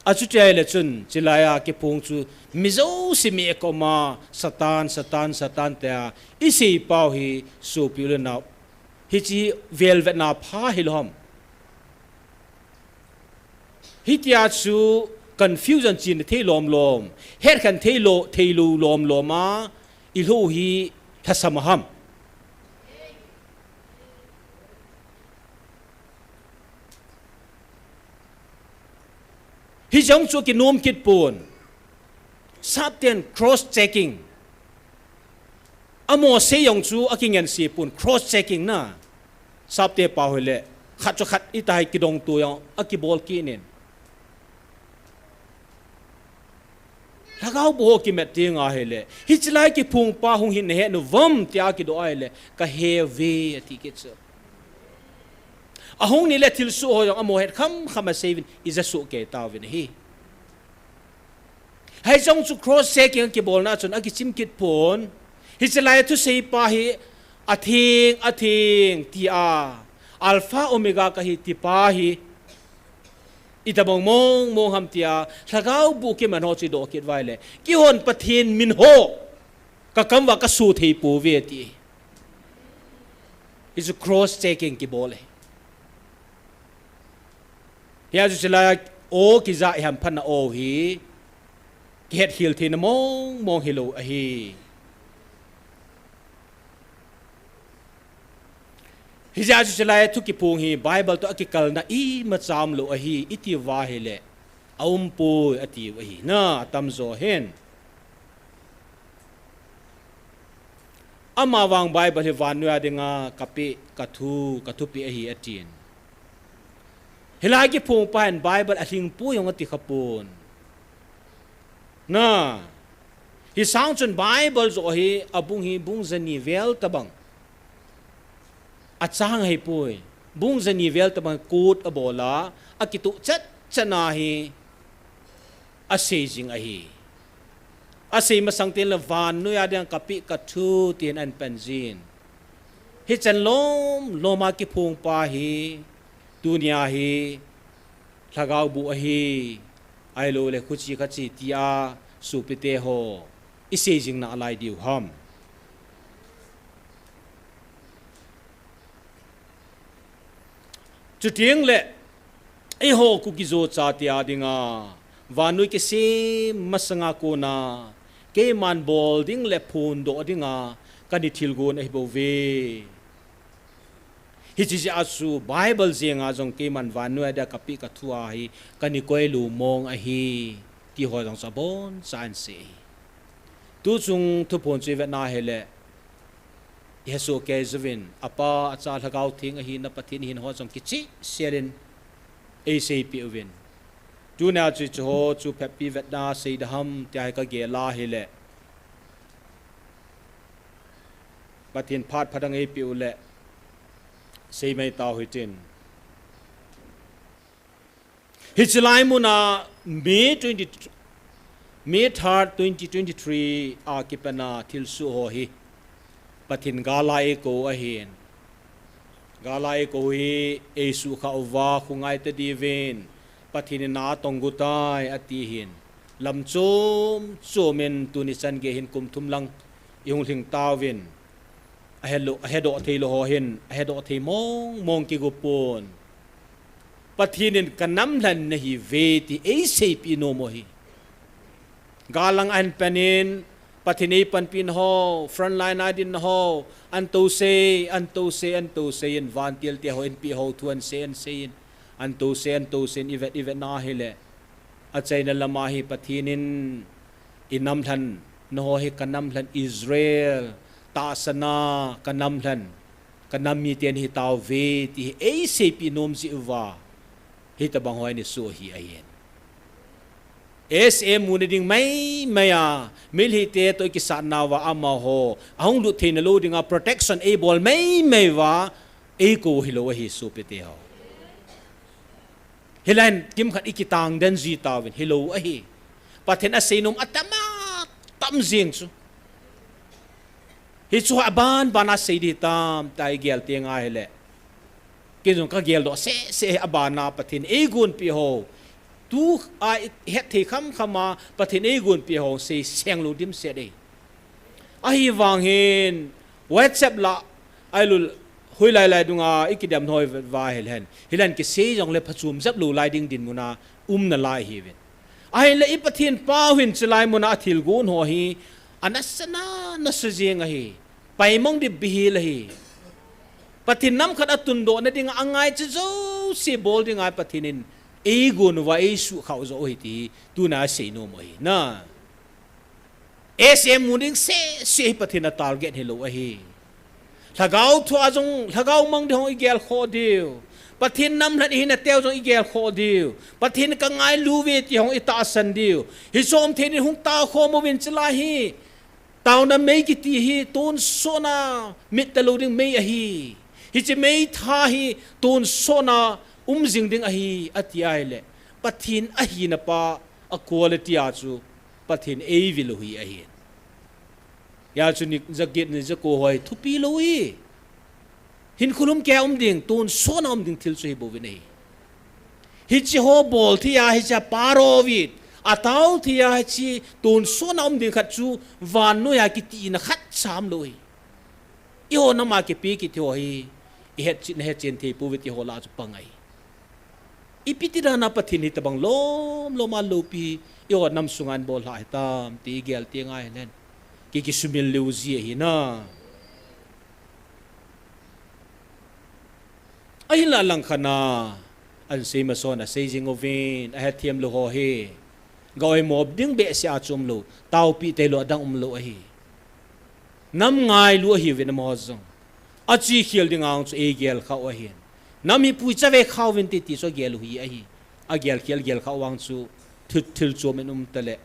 Achuti ahile chun, chulai a kiphong chu mi jouse mi akoma, Satan, Satan, Satan tia, isei pau hi sopi u le nao. Hiche velvetna pha hilou ham. Hitia chu confusion chin thei lom lom, hetkhen thei lou, thei lou lom lom a, ilhou hi lhasam ham. Hijong chu kinom kit pon. Sapten cross checking. Amaho sei jong chu akingansi pon cross checking na. Sapte pau hile. Khat chu khat itahi kidong tu jong akibol kit in. Lhagao boh ho kimat ding ahile. Hiche lai kiphong pa hung hin nahe nom uvem tia kidoh ahile. Kahe uve ati kit chu. Ahung ni le thilsoh ho jong amaho het kham kham asei uvin ija soh kei tauvin ahi. Hijong chu cross checking kibolna chun akichim kit pon. Hiche lai thusei pa hi atheng, atheng tia. Alpha Omega kahi ti pa hi. Itobang mong mong ham tia. Lhagao boh kiman ho chu idoh kit uva ahile. Keihon Pathen min ho. Kakam uva kasoh thei pouve ati. Hichu cross checking kibol e. Hia chu chulai a o kija iham phatna o hi kihetkhel theina mong mong hilou ahi. Hijeh a chu chulai a thu kiphong hi Bible toh akikalna imacha umlou ahi, iti uva ahile, aumpoi ati u ahi. Na, atamjo hin. Amavang Bible hi vannoi a dinga kapeh, kathu, kathupeh ahi atin. Hilai kiphong pa hin Bible alhingpoi jong ati khapon. Na, hisang chun Bible joh hi abung hi bung jani vel tobang. Achang ahipoi. Bung jani vel tobang quote abol a, akitoh chet chet na hi asei jing ahi. Asei masang teng le vannoi a dinga kapeh kathu tin ahin pan jin. Hichan lom lom a kiphong pa hi, tunia hi, lhagao boh ahi, ahilou le khuche khache tia, sopite ho, isei jing nalai diu ham. Chuteng le, eiho Kuki-Zo chate a dinga, vannoi kisem masanga kona, keiman bol ding le phondoh dinga, kana thilgon ahi bouve. Hiche jeh a chu Bible jenga jong keiman vannoi a dia kapeh kathu a hi, kana koilou mong ahi, ti ho jong chu aboncha'n asei. Tuchung thuphon chu ivet na hile, ihesoh kei jouvin, Apa, Acha, Lhagao Theng ahina Pathen ihin ho jong kichehsel in eiseipeh uvin. Tunia chu hiche ho chu phatpi vetna seida ham tia hi kagel a hile. Pathen phat phadang eipeh u le, seimai tau hitin. Hiche lai muna May twenty, May third, twenty twenty-three a kipana thilsoh ho hi Pathen gal a eikou ahin. Gal a eikou hi eisuhkhah uva khongai tadiuvin Pathen in na atong got tai ati hin. Lam chom chom in tuni chan gei hin kum thum lang ihung lhing tauvin. Ahelou, ahedoh theilou ho hin, ahedoh thei mong mong kigo pon. Pathen in kanam lhen nahiuve ti eiseipeh nom u ahi. Gal lang ahin pan in, Pathen in eipanpi na ho, frontline a ding na ho, anto sei, anto sei, anto sei in vantil te ho in pi ho thu an sei, an sei in, anto sei, anto sei in ivet, ivet na hile. Achaina lama hi Pathen in inam lhan, na ho hi kanam lhan Israel, tahsana kanam lhan, kanam miten hi tauve ti hi eiseipi nom jeh uva. Hitabang ho ani su hi ahin. S M mu na ding mai mai a, milhite to ikisatna uva amaho, ahung lut theina lou dinga protection eibol mai mai uva, eikou hilou ahi sopite ho. Hilai in kimkhat ikitang den ji tauvin hilou ahi. Pathen asei nom atam a, tam jing chu. Hichu aban ban a sei di tam, ta igel teng ahile. Kei jong kagel doh seh seh aban a Pathen eigonpi ho. Tu a het thei kham kham a Pathen eigonpi ho sei seng lou dimset e. Ahivang hin WhatsApp la ailul hoilai lai dunga ikidem noi va hel hen. Hilai in kisei jongle phachom jep lou lai ding dinmun a um nalai hiuvin. Ahinla i Pathen pau hin chulai mun a athilgon ho hi anasa na, nasa jing ahi. Paimong dip bihil ahi. Pathen nam khat atundoh na dinga angaicha jouse bol dinga Pathen in eigon uva eisuhkhah u joh u ahi ti hi tuna asei nom u ahi. Na. S M mu ding seh seh hi Pathen a target hilou ahi. Lhagao thu a jong, lhagao mang ding ho igel khoh diu. Pathen nam lhan ihi na teu jong igel khoh diu. Pathen kangailu ve ti ho itahsan diu. Hiche um thei ding hung tao khom uvin chulai hi. Taona mei kiti hi tonsot a mit talou ding mei ahi. Hiche meitha hi tonsot a um jing ding ahi, ati ahile. Pathen ahina pa a quality a chu Pathen eivil u hi ahi. Hijeh chun ni jaget ni jako ho hi thupi lou hi. Hinkho lum kei a um ding, tonsot a um ding thil chu hibouvin ahi. Hiche ho bol thei a, hiche a paro vit, atao thei a, hiche tonsot a um ding khat chu vannoi a kitina khat cha umlou hi. Eiho nam a kipe kiti ho hi, ihet chen, ihet chen thei pouve ti ho lah a chu pang ahi. Ipi ti dan a Pathen hitabang lom lom a loupi, eiho nam sunga eibol lha hitam, ti igel teng ahile. Ki, kisumil lou ji ahi na. Ahinla langkhat a, ahin sei mason a sei jing uvin, ahethem lou ho hi. Ga oimo ding behseh a chu umlou, taopi tei lou adang umlou ahi. Nam ngailu ahiuvin amaho jong. Achekhel ding ang chu eigel khah u ahin. Nam hi puicha ve khah uvin ti ti chu agel u hi ahi. Agel khel gel khah u ang chu thil, thil chom in um tale.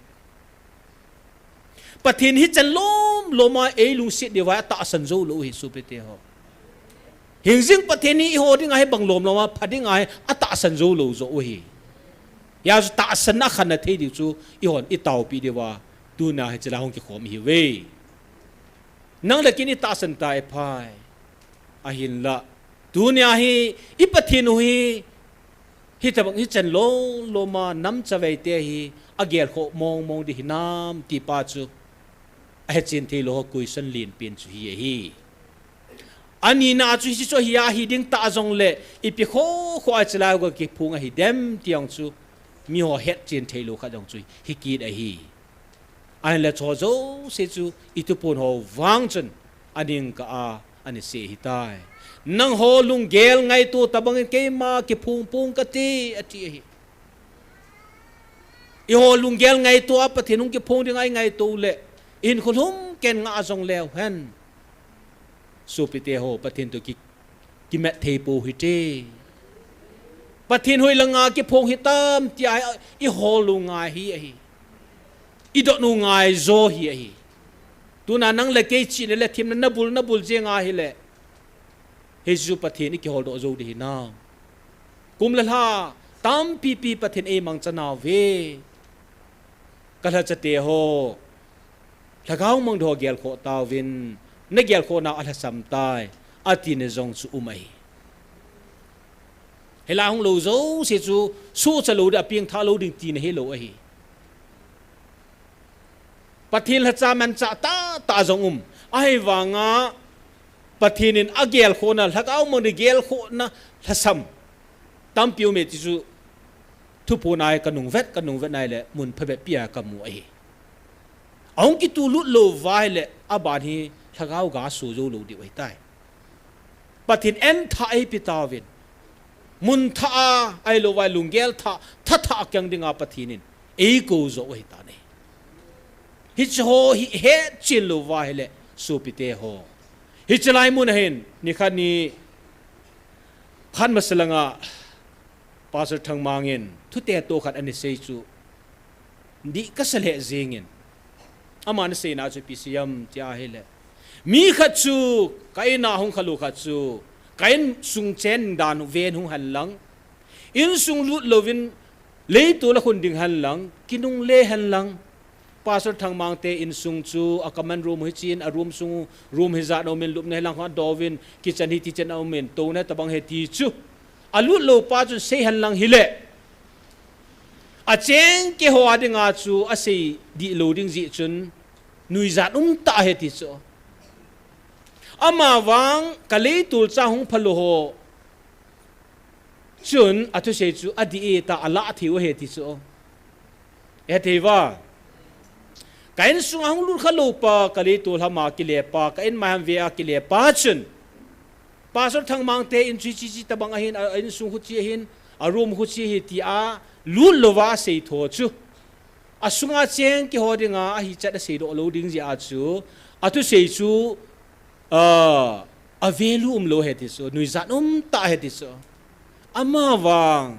Pathen hi chan lom lom a eilungset diu va atahsan jou lou hi sopite ho. Hingjing Pathen hi eiho dinga hi bang lom lom a pha dinga hi atahsan jou lou joh u hi. Hijeh chun tahsan a khanna thei diu chu eihon itaopi diu va tuna hi chila hung kikhom ihiuve. Nang le kei in itahsan ta iphai. Ahinla. Tunia hi i Pathen u hi Hitabang hi chan lom lom a nam chavei te hi agel khoh mong mong ding hinam ti pa chu ahechen thei lou ho question lenpen chu hi ahi. Anina chu hiche chu hi ahi ding ta jongle ipi kho kho a chilai ga kiphong ahi dem ti ang chu miho hetchen thei lou khat jong chu hi kit ahi. Ahinla chu jouse chu i thuphon ho vang chun aning kah a ana sei ahitai. Nangho lunggel ngaito tabang in keima kiphong phong kate ati ahi. Eiho lunggel ngaito a Pathen hung kiphong ding a ingaito le ihinkho lhumkei in ngah jong leu hen. Sopite ho Pathen toh ki kimat thei pou hite. Pathen hoilanga kiphong hitam tia i hol u ngai hi ahi. I dot u ngai jo hi ahi. Tuna nang le kei chihna le themna nabul nabul jeng ahile. Hichu Pathen i kihol doh jou ding hinam. Kum le lha tampi pi Pathen eimangcha nauve. Ka lhachate ho. Lhagao mang ding ho gelkhoh tauvin, na gelkhoh nau alhasam tai, atina jong chu um ahi. Hilai hung lou jouse chu, suhcha lou ding, apengthah lou ding tina hilou ahi. Pathen lhacha manchah tah tah jong um. Ahivanga, Pathen in agelkhohna, lhagao mang ding gelkhohna, lhasam. Tampi um e ti chu, thuphon a hi kanung vet, kanung vet nai le, mun phabep pi a kamu ahi. Ahung kitulut lou uva ahile, aban hi lhagao ga so jou lou diu ahitai. Pathen in thah eipe tauvin. Mun thah a, ahilou vai lunggel thah, tha thah a keng dinga Pathen in eikou jou ahitan ahi. Hiche ho hi hetchen lou uva ahile, sopite ho. Hiche lai mun a hin, nikhat ni, khat masa langa, Pastor Thangmang in, thutetoh khat ana sei chu, dih kasa lheh jengin. Aman aseina chu ipi asei em tia ahile, mi khat chu, ka in a hung khalou khat chu, ka insung chen dan ven hung hen lang, insung lut louvin, leitol a khun ding hen lang, kinungle hen lang, Pastor Thangmang te insung chu a common room hiche in, a room sung, room hijat aumin, lupna hilang ho adouvin, kitchen hi tichen aumin, touna tabang hi ti chu. Alut lou pa chun sei hen lang hile, acheng keiho a dinga chu asei dih lou ding jeh chun, nuijat umtah ahi ti chu. Amavang ka leitol cha hung phalou ho chun athusei chu adih e tia alah thei u ahi ti chu. Hethei uva. Ka insung a hung lut khalou pa, ka leitol ham a kile pa, ka in mai ham ve a kile pa chun, Pastor Thangmang te in chu hiche, hiche tabang ahin, a, a insung hiche ahin, a room hiche ahi tia lut louva asei tho chu, asunga cheng keiho dinga ahichat asei doh lou ding jeh a chu, athusei chu, a, a value umlou ahi ti chu, nuijat umtah ahi ti chu. Amavang,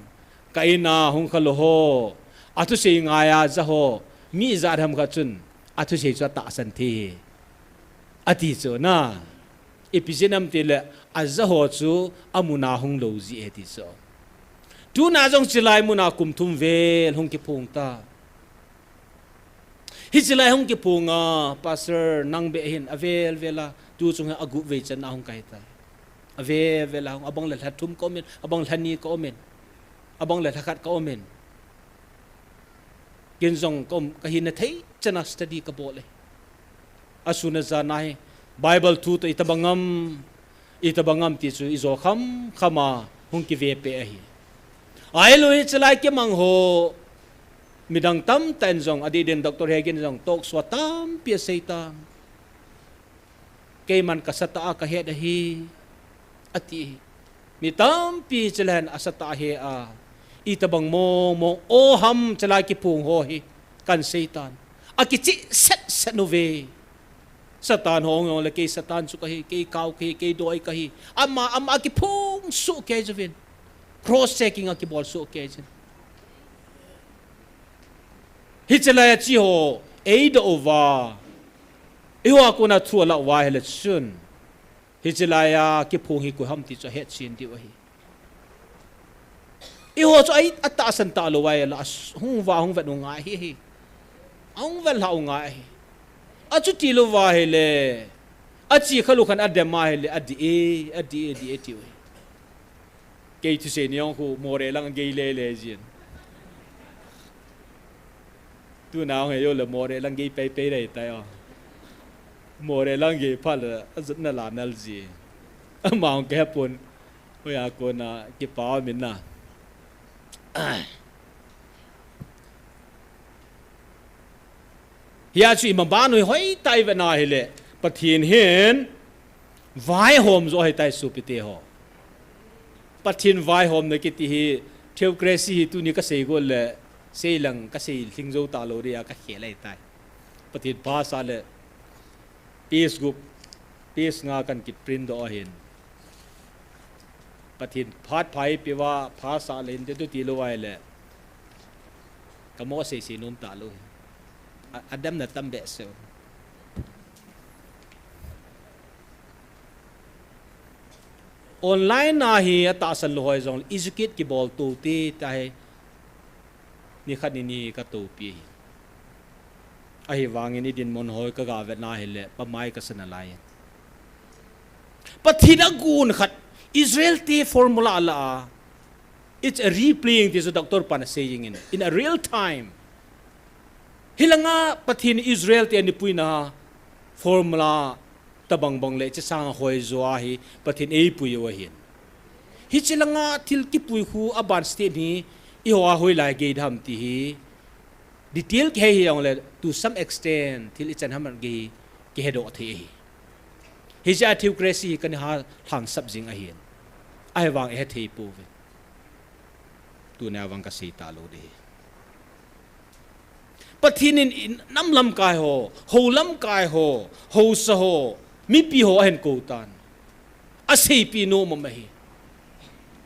ka in a hung khalou ho, athusei ngai a ja ho, mi ijat ham khat chun, athusei chu atahsan thei e, ati chu na. Ipi jeh ham tile, aja ho chu amun a hung lou jeh ahi ti chu. Tuna jong hiche lai mun a kum thum vel hung kiphong ta. Hiche lai hung kiphong a, Pastor nang beh hin avel vel a, tu chung hi agup vei chan a hung kahi tai. Avel vel a hung, abang le lha thum ka umin, abang lha ni ka umin, abang le lha khat ka umin. Ken jong ka um, ka hina thei chan a study ka bol e. Asun ajan a hi, Bible thu toh itobang ham, itobang ham ti chu ijo kham kham a hung kive peh ahi. Ahilou hiche lai kimang ho, midang tamtah in jong, adeh din Doctor Hagin jong talk show a tampi asei tan. Keiman ka satah a ka het ahi, ati. Mi tampi hiche lai hin asatah a he a, itobang mong mong o ham hiche lai kiphong ho hi, kan sei tan. Akichih set set uve. Satan ho jong le kei Satan chu kahi, kei kau kahi, kei doi kahi. Ama, ama kiphong soh kei jeh uvin. Cross checking akibol soh kei jeh uvin. Hiche lai a hiche ho eidoh uva, eiho a kona thu alah uva ahile chun, hiche lai a kiphong hi koi ham ti chu ahetchen diu ahi. Eiho chu ahi, atahsan talou uva ahile, ahung uva, ahung vet u ngai ahi. Ahung vet lhah u ngai ahi. Achuti louva ahile, ache khalou khan adem a ahile, adih e, adih e, adih e tiu ahi. Kei thusei ni jong khu Moreh lang gei le le jin. Tuna hung he jou le Moreh lang gei pei pei le tai o. Moreh lang gei phat le ajutna la nal ji. Ama hung kihepon. Hoiya kona kipa umin na. Hia chu imaban u hi hoitah a ivet na ahile, Pathen hin vaihom joh ahitai sopite ho. Pathen vaihomna kiti hi, theocracy hi tuni kasei got le, sei lang kasei lhing jou talou dia kakhel ahitai. Pathen phasah le, page gup, page nga kan kiprint doh ahin. Pathen phat pha eipeuva, phasah le inte tu tilou ahile, kamo sei sei nom talou hi. A, adamna tam behseh. Online a hi atahsan lou hoi jongle, educate kibol tou te, tia hi nikhat nini katoupi ahi. Ahivangin idinmun hoi kaga vetna ahile, pamai kasa nalai. Pathen agon khat, Israel te formula la a, it's a replaying, ti chu Doctor pan asei jengin, in a real time. Hilanga Pathen Israel te anipuina formula tabang bang le hiche sanga hoijo a hi Pathen eipui u ahin. Hiche langa thil kipui khu aban step hi eiho a hoilai gei dem ti hi Detail kihe hijongle, to some extent, thil ichan ham kihei, kihedoh thei ahi. Hijeh a theocracy hi kana ha lhangsap jing ahin. Ahivang ihe thei pouve. Tunia vang kasei talou ding ahi. Pathen in, in nam lamkai ho, hou lamkai ho, housa ho, mipi ho ahin kou tan. Aseipi nom ahi.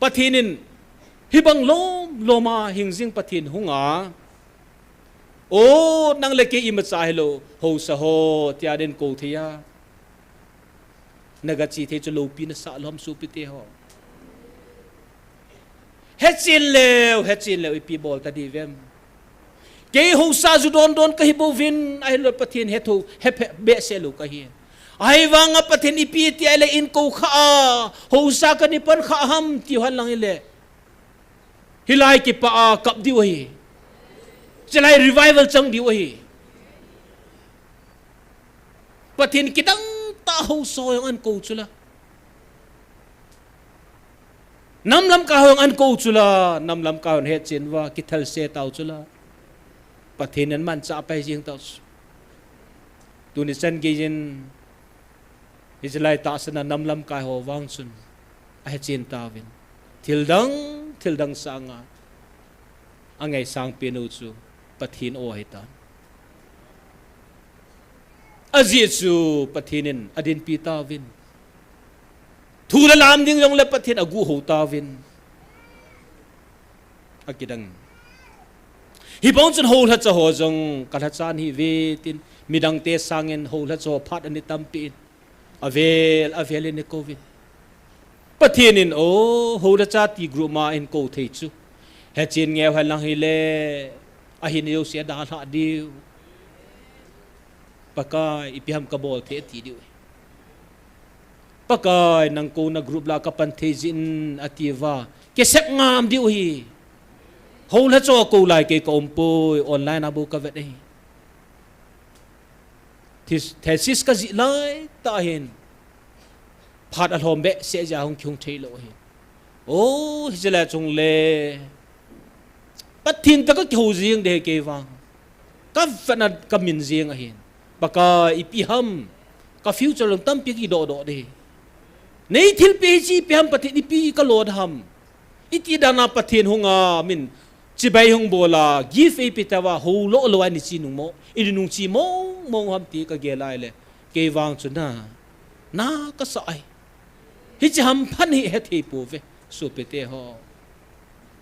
Pathen in, hibang lom lom a hingjing Pathen hunga, O, nang le kei imacha hilou, housa ho, tia den kou thei a. Naga che thei chu loupi nasah lou ham sopite ho. Hechen leu, hechen leu, ipi bol ta diuvem. Kei housa ju don don kahi bouvin, ahilou Pathen hetho, hephe, behseh lou kahi. Ahivanga Pathen ipi tia le in kou kha a, housa kana pan kha ham, tiu hen lang hile. Hilai kipah a kap diu ahi. Chulai revival chang diu ahi. Pathen kidang tah housa ho jong ahin kou chu la. Nam lamkai ho jong ahin kou chu la. Nam lamkai hon hechen uva, kithal se tau chu la. Pathen in amanchah pai jing tau chu. Tuni chan geiyin, Hichelai tahsan a nam lamkai ho vang chun ahechen tauvin. Thildang, thildang sanga angaisang penu chu Pathen o ahitan. Ajeh chu Pathen in adinpi tauvin. Thu le lam ding jongle Pathen aguhou tauvin. Akidang. Hibang chun houlhacha ho jong kalhacha ahiuve tin midangte sangin houlhacha ho phat ana tampi in. Avel, avel in akouvin. Pathen in o, houlhacha ti group ma ahin kou thei chu. Hechen ngeu hen lang hile, ahin jouse adalhah diu. Pakai, ipi ham kabol thei ati diu. Pakai, nang kouna group la kapan thei jin ati uva. Kisep ngam diu ahi. Houlhacha ho kou lai kei kaum poi, online a bou kavet ahi. Thes-, thesis kajih lai tah hin. Phat alhom behseh jeh a hung kihung thei lou ahi. O, hichelai chungle. Pathen toh kakihou jing ding ahi kei vang. Kavetna kamin jing ahin. Pakai ipi ham. Ka future jong tampi kidoh doh ding ahi. Nei thilpeh hiche ipi ham Pathen ipi kalo ding ham. Iti dan a Pathen hunga min chibai hung bol a, gift eipe tauva, hou lou lou a ini che nung mo, ini nung che mong mong ham ti kagel a ahile. Kei vang chu na, na kasa ahi. Hiche hamphat hi hethei pouve, sopite ho.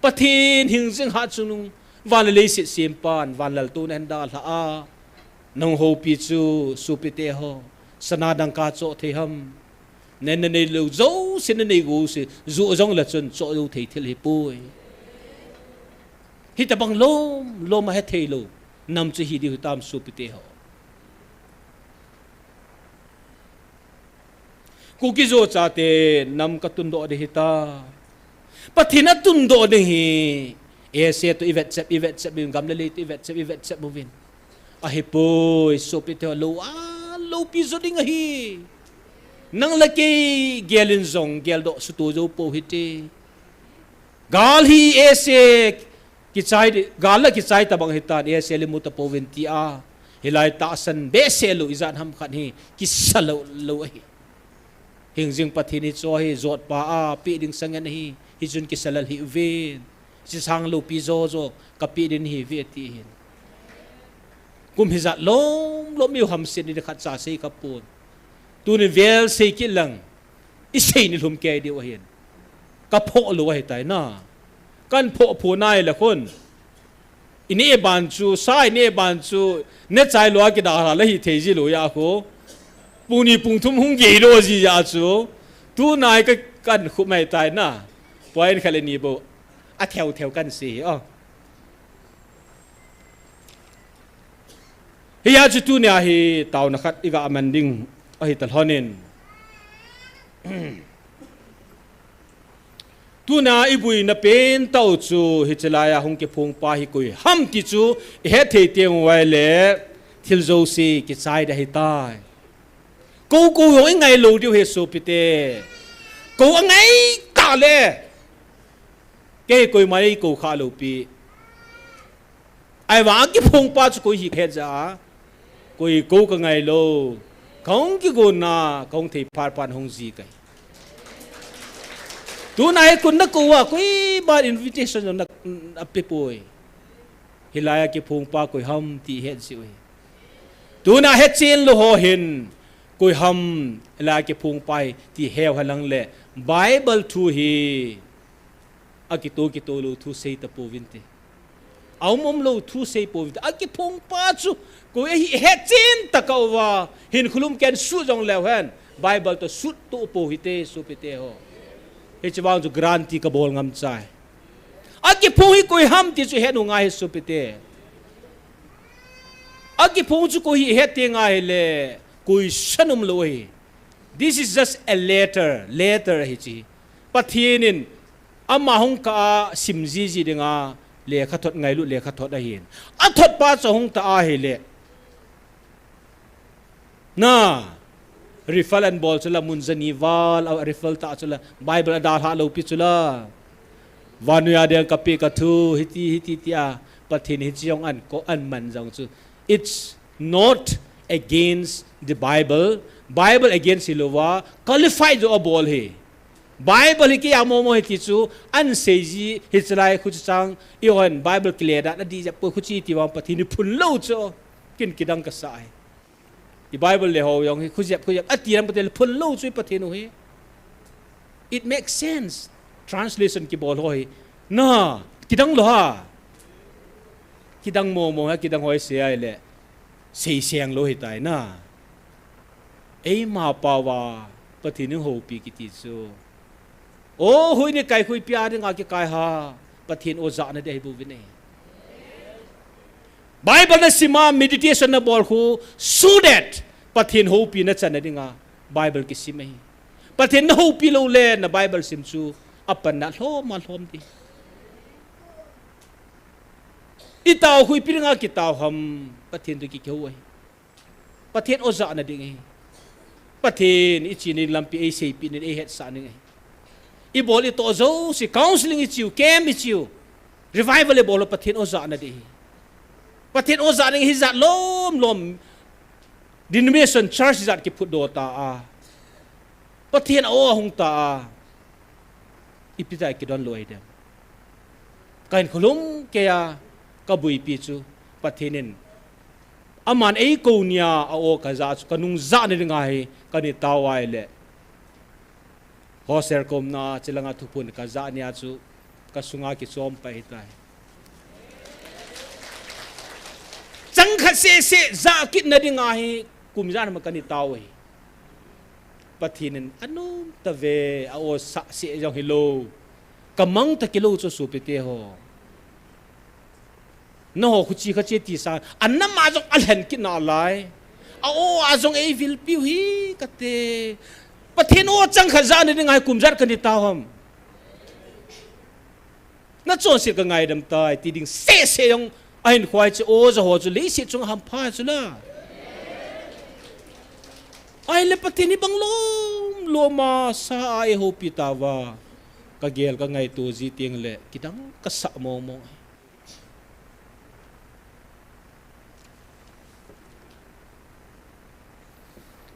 Pathen hingjing hatchungnung, van le leiset sempan, van laltouna ahin dalhah a. Nahung houpi chu, sopite ho. Sana dangka choh thei ham. Nei, nei, neilou jouse, nei, nei jouse, joh jongle chun choh jou thei thil ahipoi. Hitobang lom, lom a hethei lou. Nam chu hi diu hitam sopite ho. Kuki Zo chate nam katundoh ding hita. Pathen atundoh ding hi. Ese toh ivet chep, ivet chep, gam le lei toh ivet chep, ivet chep uvin. Ahipoi, sopite ho lou a, loupi jo ding ahi. Nang le kei gel in jong, geldoh suhto jou pou hite. Gal hi ese kichai di, gal la kichai tabang hitan, ese le mu tapouvin tia. Hilai tahsan behseh lou, ijat ham khat hi, kisa lou, lou ahi. Hingjing Pathen hiche hi jotpa a peh ding sangen ahi, hichun kisa lel hih uvin. Hiche sang loupi jo jo kapeh ding ahiuve ati hin. Kum hijat lom lom miu hamset ni khatcha sei kapon. Tuni vel sei kit lang, isei ni lhum kei diu ahin. Kaphoh lou ahitai na. Kaphoh phu nai le khun. Ineh ban chu, sa ineh ban chu, nechai lou a kidalha le hithei ji lou a khu. Pung ni pung thum hung gei lou ji a chu. Tunai ka, kakhup mai tai na. Point khat le ni bou. Atheu theu kasei hi, o. Hia chu tunia hi taona khat iga man ding ahi talhonin. Tuna ibuina pentah u chu hichelai a hung kiphong pa hi koi ham ti chu ihet thei teng uva le thil jouse kichai ding ahitai. Kou kou jong ingai lou diu ahi sopite. Kou angai tah le. Kei koima eikou kha lou pi. Ahivang akiphong pa chu koi hi het ja a. Koi kou ka ngai lou. Kahung kigon na, kahung thei phat phat hung ji kai. Tuna hi kon na kou a, koiman invitation na, na pe poi. Hilai a kiphong pa koi ham ti het ji u hi. Tuna hechen lou ho hin, koi ham hilai a kiphong pa hi ti heu hen lang le, Bible thu hi, akito kito lou thu sei ta pouvin te. Aum um lou thu sei pouvin te. Akiphong pa chu, koi ahi hechen ta kah uva, hinkho lum ken sut jong leu hen, Bible toh sut to pou hite, sopite ho. Hiche vang chu guarantee ka bol ngam chai. Akiphong hi koi ham ti chu het u ngai hi sopite. Akiphong chu koi hi het teng ahile, koi san um lou hi. This is just a letter, letter ahi chu. Pathen in ama hung kah a sim ji ji dinga, lekhathot ngailut lekhathot ahin. Athot pa chu hung ta ahile. Na, refer an bol chu la mun jani val, a refer ta chu la, Bible a dalha lou pi chu la. Vannoi a ding ka pe ka thu, hiti, hiti, tia, Pathen hiche jong an ko an man jong chu. It's not against the Bible. Bible against hi louva, qualify jo a bol hi. Bible hi kei a momo hi ti chu, an sei ji, hiche lai khu chu chang, i hon Bible kile dan, a di jep poi khu chi ti vang Pathen hi phun lou chu, kin kidang ka sa hi. I Bible le ho jong hi, khu jep, khu jep, a ti lam Pathen le phun lou chu i Pathen u hi. It makes sense. Translation kibol ho hi. Na, kidang lou ha. Kidang momo ha, kidang hoi sei ahile. Sei seng lou hi tai na. Eima pao va, Pathen in houpi kiti chu. O, hoi ni kai khui pia dinga kikai ha, Pathen o jahna ding ahi bouvin e. Bible na sim a, meditation na bol khu, so that Pathen houpi na channa dinga, Bible kisim ahi. Pathen na houpi lou le, na Bible sim chu, apan na lhom a lhom ding. I tao khu ipi dinga kitao ham, Pathen toh kikihou ahi. Pathen o jahna ding ahi. Pathen i chena ding lampi ei seipeh nin ei hetsah ning ahi. I bol i toh jouse, counseling i chiu, camp i chiu, revival i bol u Pathen o jahna ding ahi. Pathen o jahna ding ahi jat lom lom. Denomination church jat kiphutdoh ta a. Pathen a o ahung ta a. Ipi jeh a kidon lou ahi dem. Ka hinkho lhum kei a, ka buipi chu Pathen in. Aman eikou nia a o ka jah chu, ka nung jahna dinga hi, ka ni tao ahile. Hostel ka umna, chulanga thuphon ka jah nia chu, ka sunga kichom pai ahitai. Chang khat seh seh jah kitna dinga hi, kum ijat ham a ka ni tao ahi. Pathen in anom tave, a o sah seh jong hilou. Ka mang ta kilou chu sopite ho. Nangho khu chi kha chi ti sang, a nam a jong a lhen kit nalai. A o a jong ei vilpiu hi kate. Pathen o chang khat jahna dinga hi kum ijat ka ni tao ham. Na chonset ka ngaidam tai, ti ding seh seh jong, ahin khoi chu o ja ho chu leiset chunga hampha chu la. Ahile Pathen hi bang lom lom a sa a ei houpi tauva. Ka gel ka ngaito ji teng le, kidang ka sah mong mong.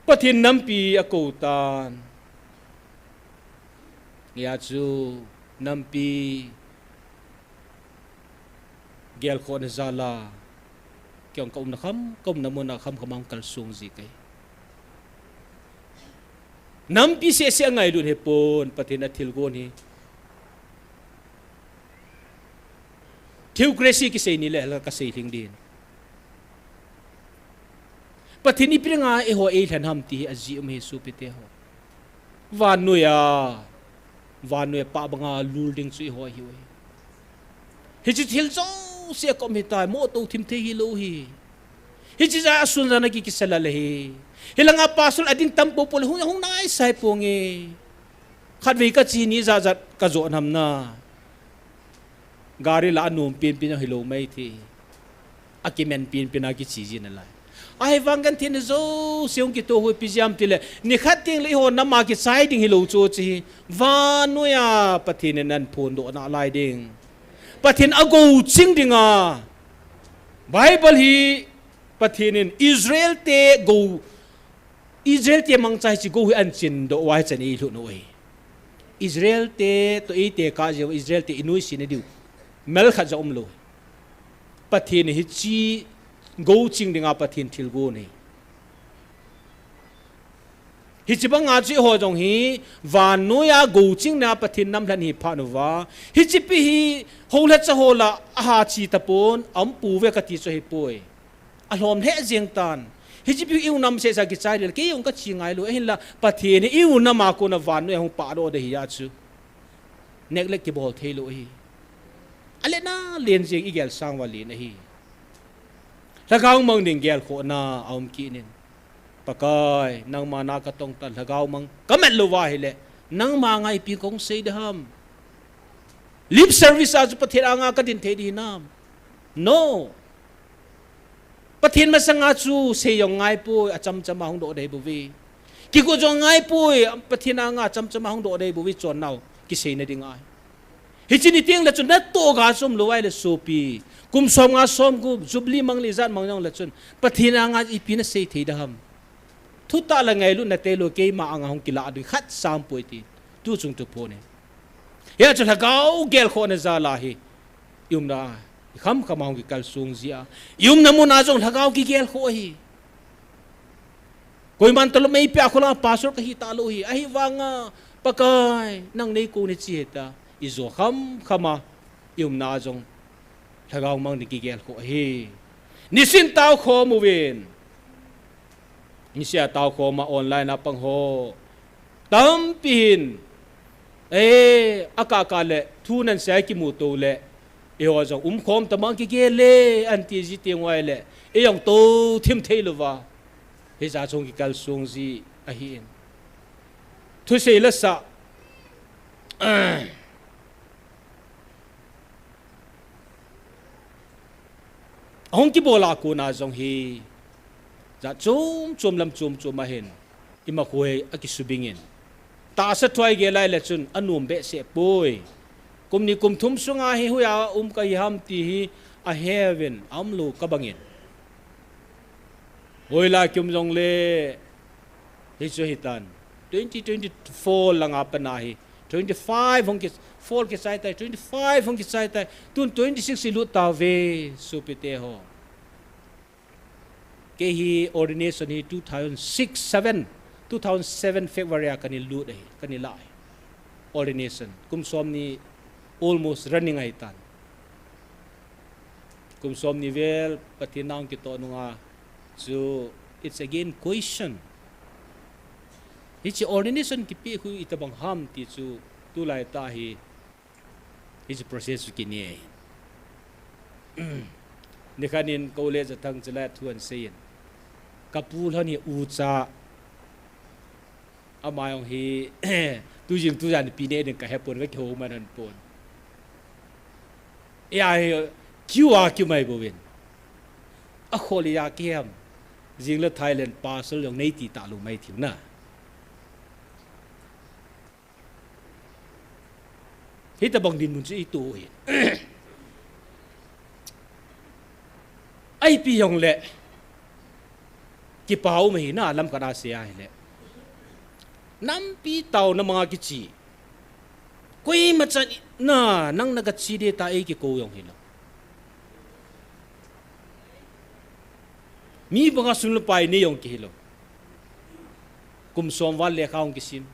Pathen nampi a kou tan. Hia chu nampi gelkhohna jal a. Kei jong ka umna kham, ka umna mun a kham kham a kalsong ji kai. Nampi seh seh a ngailut hipon, Pathen a thilgon hi. Theocracy kisei ni le la ka sei lhing din. Pathen ipi dinga eiho ei lhen ham ti hi ajeh um ahi sopite ho. Vannoi a, vannoi a pah banga lul ding chu eiho ahiu ahi. Hiche thil jouse a kom hitai, mo to thim thei hilou hi. Hiche jeh a sun jana ki kisa lal ahi. Hilanga pastor a ding tam popo le hung, hung naisai ponge. Khatvei ka che ni jat jat ka jot ham na. Gari la anom penpen jong hilou mai thei. Akimen penpen a kiche ji nalai. Ahivang kan thina jouse hung kitoh hoi ipi jeh ham tile. Nikhat teng le eiho nam a kichai ding hilou chu che hi. Vannoi a Pathen in ahin phondoh nalai ding. Pathen a gou ching dinga. Bible hi Pathen in Israel te go, Israel te mangcha hiche go hi ahin chin doh uva hichan eilhun u ahi. Israel te toh eite kah jeh uva Israel te inuisat na diu melkhat jong umlou. Pathen in hiche go ching dinga Pathen thilgon ahi. Hiche banga chu eiho jong hi vannoiya go ching dinga Pathen namlhen hi phat uva, hiche pi hi houlhacha ho lah a ha chi tapon, aum pouve kati chu ahipoi. Alhom lheh jeng tan. Hiche pi hi i-u nam sehseh a kichai lel, kei jong kachi ngailou, ahinla Pathen hi i-u nam a kona vannoiya hung pahdoh ding ahi a chu. Neglect kibol theilou ahi. Alen a len jeng, igel sang uva len ahi. Lhagao mang ding gelkhohna aum kit in. Pakai, nangma na katong tan, lhagao mang kamat lou uva ahile, nangma anga ipi kahung sei ding ham? Lip service a chu Pathen anga kadin thei ding hinam? No. Pathen masanga chu sei jong angaipoi, achamcham a hung doh ding ahi bouve. Kigo jong angaipoi, Pathen anga achamcham a hung doh ding ahi bouve, chonnau kiseina dinga. Hiche ni tengle chun natoh ga chu umlou ahile sopi, kum somnga somgup, Jubilee mang le ijat mang jongle chun, Pathen anga ipi nasei thei ding ham? Thutah le ngailutna tailou, keima anga hung kilah ding khat sang poi ti. Tuchung thuphon ahi. Hia chu lhagao gelkhohna jal a hi i umna a, i khamkham a hung kikalsong jia, i umna mun a jong lhagao kigelkhoh ahi. Koiman talop eipeh a, kholang a pastor kahi talou ahi. Ahivanga, Pakai, nang neikou nachi hita, i jo khamkham a i umna a jong lhagao mang ding kigelkhoh ahi. Nisin taokhom uvin. Nisea taokhom a online a pang ho tampi hin, eh, akah kah le thu nasei a kimuto le, eiho jong umkhom tamang kigel e, anti ji teng uva ahile, ei jong tou thim thei louva, hijat chun kikalsong ji ahin. Thusei lasah ahung kibol a kona jong hi, jat chom chom lam chom chom a hin imakhoi akisubing in, tahsa thu a igel a ahile chun anom behseh poi. Kum ni kum thum sunga hi hoiya um kahi ham ti hi aheuvin, aumlou kabang in. Hoilai a kium jongle, hichu hitan. Twenty twenty-four langa pat a hi, twenty-five hung ki, four kichai tai, twenty-five hung kichai tai. Tun twenty-six ilut tauve, sopite ho. Kei hi ordination hi two thousand six, seven, two thousand seven February a kana lut ahi, kana lah ahi. Ordination. Kum somni almost running ahitan. Kum somni vel Pathen nang kitoh nunga chu, it's again question. Hiche ordination kipeh khu itobang ham ti chu tulai tah hi, hiche process chu kinei ahi. Nikhat in kou le Jathang chulai thu ahin seiyin. Kapu lhon hi ucha. Ama jong hi, tujing tujan pi ne ding kahepon, kakihou man hon pon. Eia hi, queue a kiu mai bouvin. Akhol eia kihem. Jing le Thailand parcel jong neiti talou mai thiu na. Hitobang dinmun chu ito hi. Ipi jongle, kipa um ahi na, lamkhat a sei ahile, nampi taona manga kichi. Koima chan na, nang na kachi ding ta, ei kikou jong hilou. Mi banga sum le pai nei jong kihilou. Kum som val lekha hung kisim.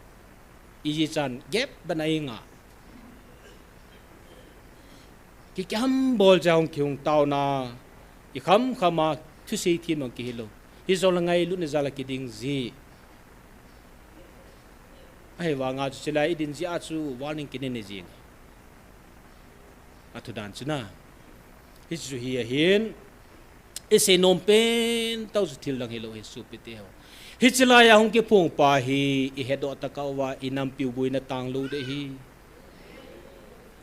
Iji chan gap bana inga. Kikiham bol cha hung kihung taona. Ikhamkham a thusei them jong kihilou. Hijongle ngailutna jal a kiding ji. Ahivanga chu chulai idin jia chu warning kinei nei jing. Athu dan chu na. Hichu hi ahin. Isei nom pen tah chu thil dang hilou hi sopite ho. Hiche laiya hung kiphong pa hi ihedoh tah uva inampiu boina tanglou ding ahi.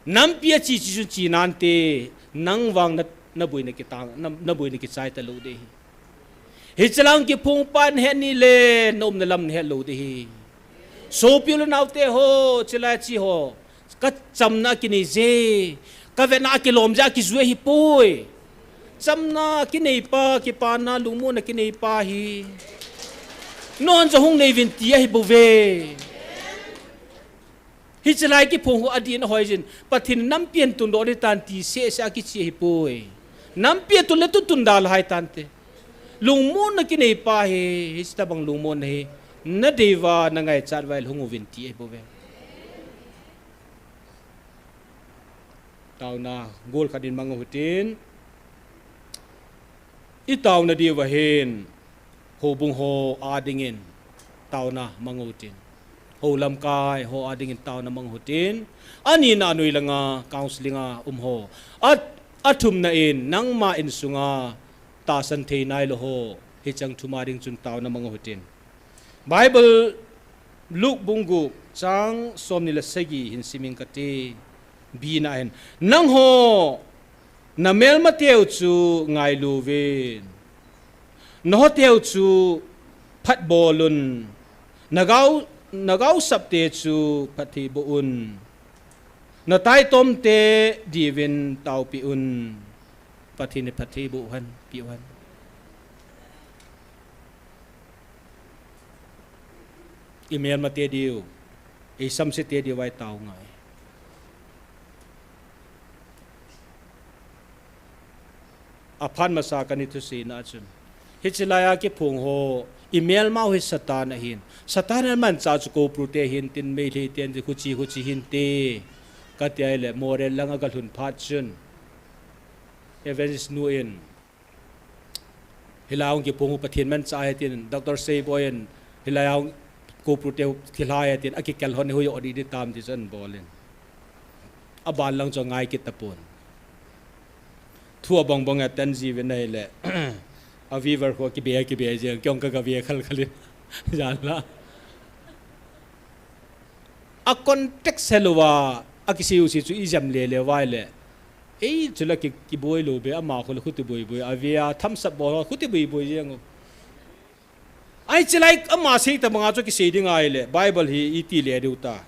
Nampi a chi chi chun chi nante, nang vang na, na boina kitang, na, na boina kichai talou ding ahi. Hiche lang kiphong pa nahet ni le, na umna lam nahet lou ding ahi. Sopi u le naote ho, chulai chi ho. Kachamna kinei je, kavetna kilom je, kijui ahipoi. Chamna kineipa, kipana, lungmonna kineipa hi. Nangho jong hung neiuvin ti ahi bouve. Hiche lai kiphong ho adih in ahoi jin. Pathen in nampi ahin tundoh ding ahitan ti seh seh a kiche ahipoi. Nampi atun le tutun da lhai tante. Lungmonna kineipa hi, hiche tobang lungmonna hi. Nadei uva, nangaichat uva ahile hung uvin ti ahi bouve. Taona gol khat in mang u hitin. I taona diuva hin, houbung ho a dingin taona mang u hitin. Hou lamkai ho a dingin taona mang u hitin. Ani na noi langa, counseling a um ho. A, athumna in, nangma insunga tahsan thei nailou ho. Hiche thum a ding chun taona mang u hitin. Bible Luke bung gup chang somni le sagi hin sim inge kati. B na hin. Nangho, namelmateu chu ngailu uvin. Nahoteu chu phatbol un. Nagao, nagaosapte chu phatthei boh un. Nataitomte diuvin taopi un. Pathen in phatthei boh hen, peh hen. I melmate diu, i samsete diu a i tao ngai. Aphat masa kana thusei na chun, hiche lai a kiphong ho, i melmau hi Satan ahin. Satan in amanchah chu Koupur te hintin, Meitei ten ti, khuchi, khuchi hinte. Kati ahile, Moreh langa kalhun phat chun, Evangelist nu in, hilai a hung kiphong u Pathen manchah ahi tin, Doctor Seiboi in, hilai a hung Koupur te thilha ahi tin, akikel hon hi hui o di di tam ti chun bol in. Aban lang chu angai kit tapon. Thu abang bang a tan ji ve nai le. A viewer ho kibe, kibe ji, kei jong ka, ka ve khal khal in. Jan la. A context helouva, akisei u sei chu i jam le le uva ahile. Ei, chule ki, kiboi lou be, ama khu le khuti boi boi, a ve a, thumbs up bol ho, khuti boi boi jeng u. Ai, chilai ama sei tabang a chu kisei ding ahile, Bible hi iti le diu ta.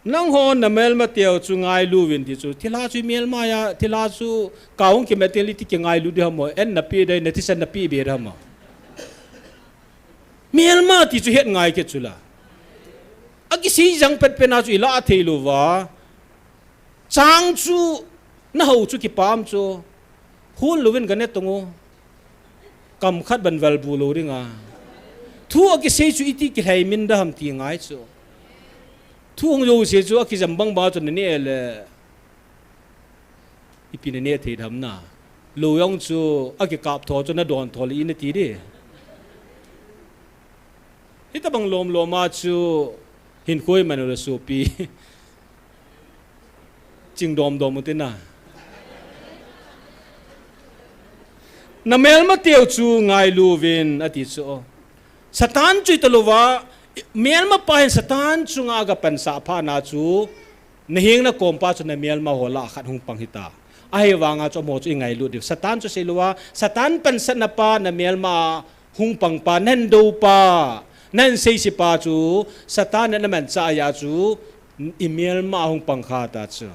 Nangho namelmateu chu ngailu uvin ti chu, thilha chu i melma a, thilha chu ka hung kimat teng le iti kingailu di ham o, an napeh ding, nathisan napeh be di ham o. Melma ti chu het ngai kit chu la. Akisei jang pet pet na chu i la thei louva. Chang chu, na hou chu kipam chu. Hol louvin gane tong u. Kam khat ban val bu lou ding a. Thu akisei chu iti kilhai min da ham ti ngai chu. Thu hung jouse chu akijam bang bang chu nane le. Ipi nane thei dam na. Lou jong chu akikap tho chu nadon tho le i nati di. Hitabang lom lom a chu hin khoi man u le sopi. Ching dom dom u te na. Namelmateu chu ngailu uvin ati chu. Satan chu ita louva, melmapa hin Satan chunga aga pansah phat na chu, naheng nakompa chu namelma ho lah a khat hung pang hita. Ahivanga chu amaho chu i ngailut diu. Satan chu seilouva, Satan pansatna pa namelma a hung pangpa, nahin doupa, nahin seise pa chu, Satan in amanchah ahi a chu, i melma a hung pang kha ta chu.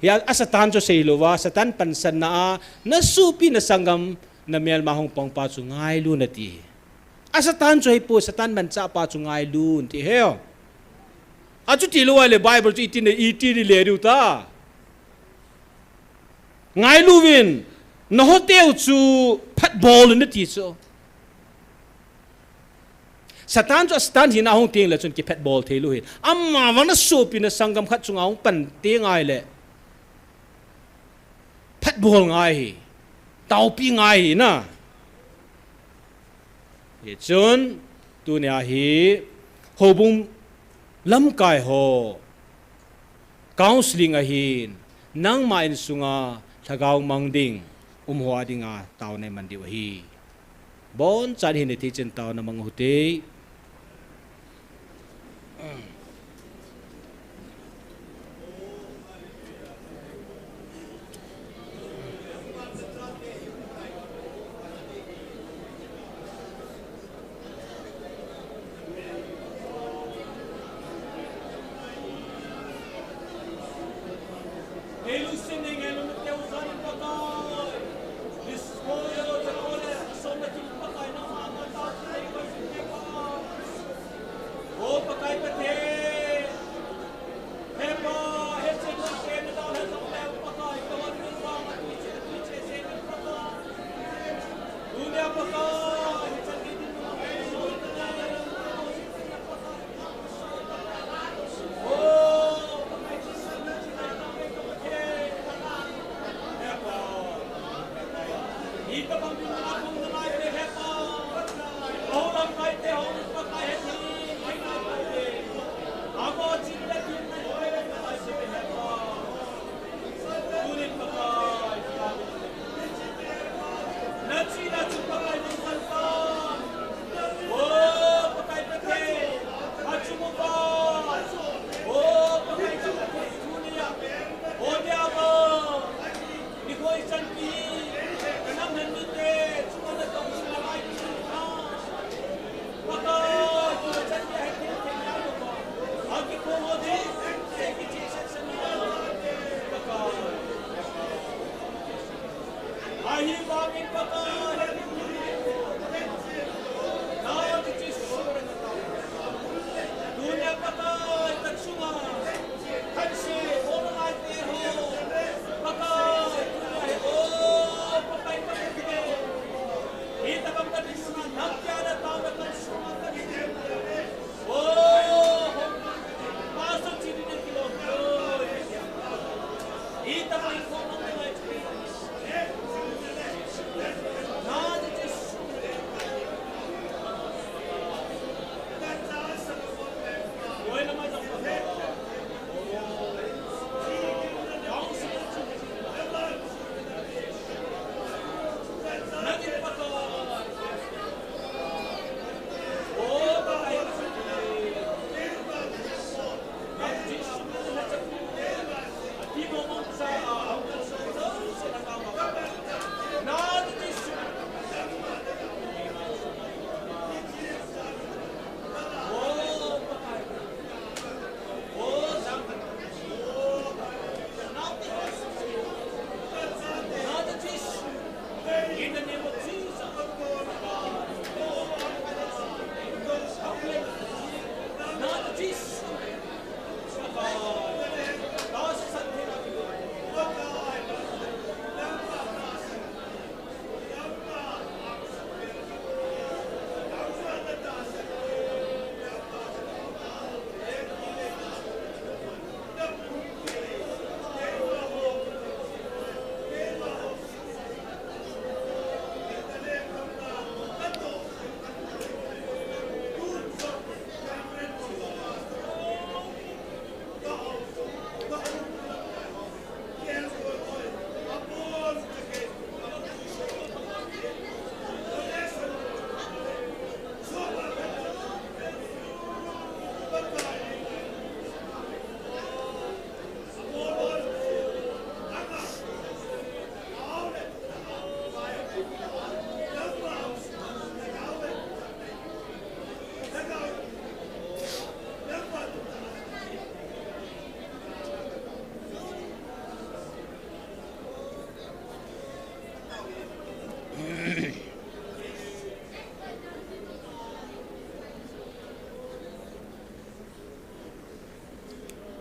Hia, a Satan chu seilouva, Satan pansatna a, nasopi nasanggam, namelma a hung pangpa chu ngailu nati. A Satan chu ahipoi, Satan manchah pa chu ngailu nati he. Achuti lou ahile Bible chu iti na, iti di le diu ta. Ngailu uvin, nahoteu chu phatbol un nati chu. Satan chu a Satan hina hung teng le chun kiphatbol thei lou hi. Amavang nasopi nasanggam khat chunga hung pan teng ahile. Phatbol ngai hi. Taopi ngai hi na. Hichun, tunia hi, houbung lamkai ho. Counseling ahin, nangma insunga lhagao mang ding, um ho a dinga taona iman diu ahi. Bonchan hin iti chin taona mang u hite.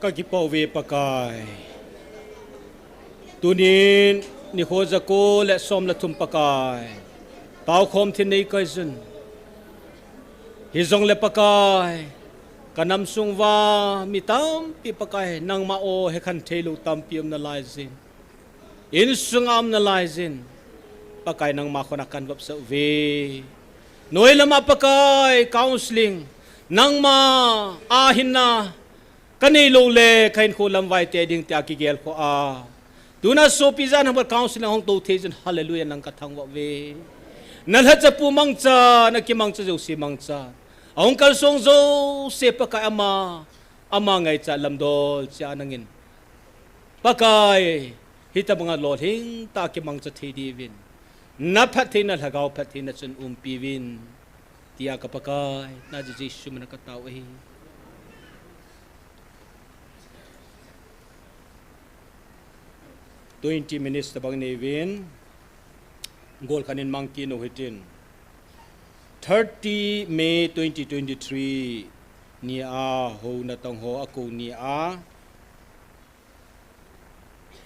Ka kipah uve Pakai. Tunin nikho jako le som le thum Pakai, taokhom thei nei kai jun. Hijongle Pakai, ka nam sung uva mi tampi Pakai, nangma o hekhen thei lou tampi um nalai jin. Insung a um nalai jin, Pakai nangma khut a kan vop sah uve. Noi lama Pakai counseling, nangma a hinna ka nei lou le ka hinkho lamvai tei ding tia kigel kho a. Tuna sopi jan hamba counseling hung to thei jin, hallelujah, nang ka thangvah uve. Na lhacha pu mangcha, na kimangcha jouse mangcha. Ahung kalsong jouse Pakai ama, ama ngaicha lamdol cha nangin. Pakai, hitabanga lolhing tah a kimangcha thei diuvin, na phattheina, lhagao phattheina chun umpi uvin, tia ka Pakai, na Jesu mina ka tao ahi. Twenty minutes tabang nei uvin, gol khat in mang kit u hitin. Thirty May twenty twenty-three ni a, houna tong ho a kou ni a,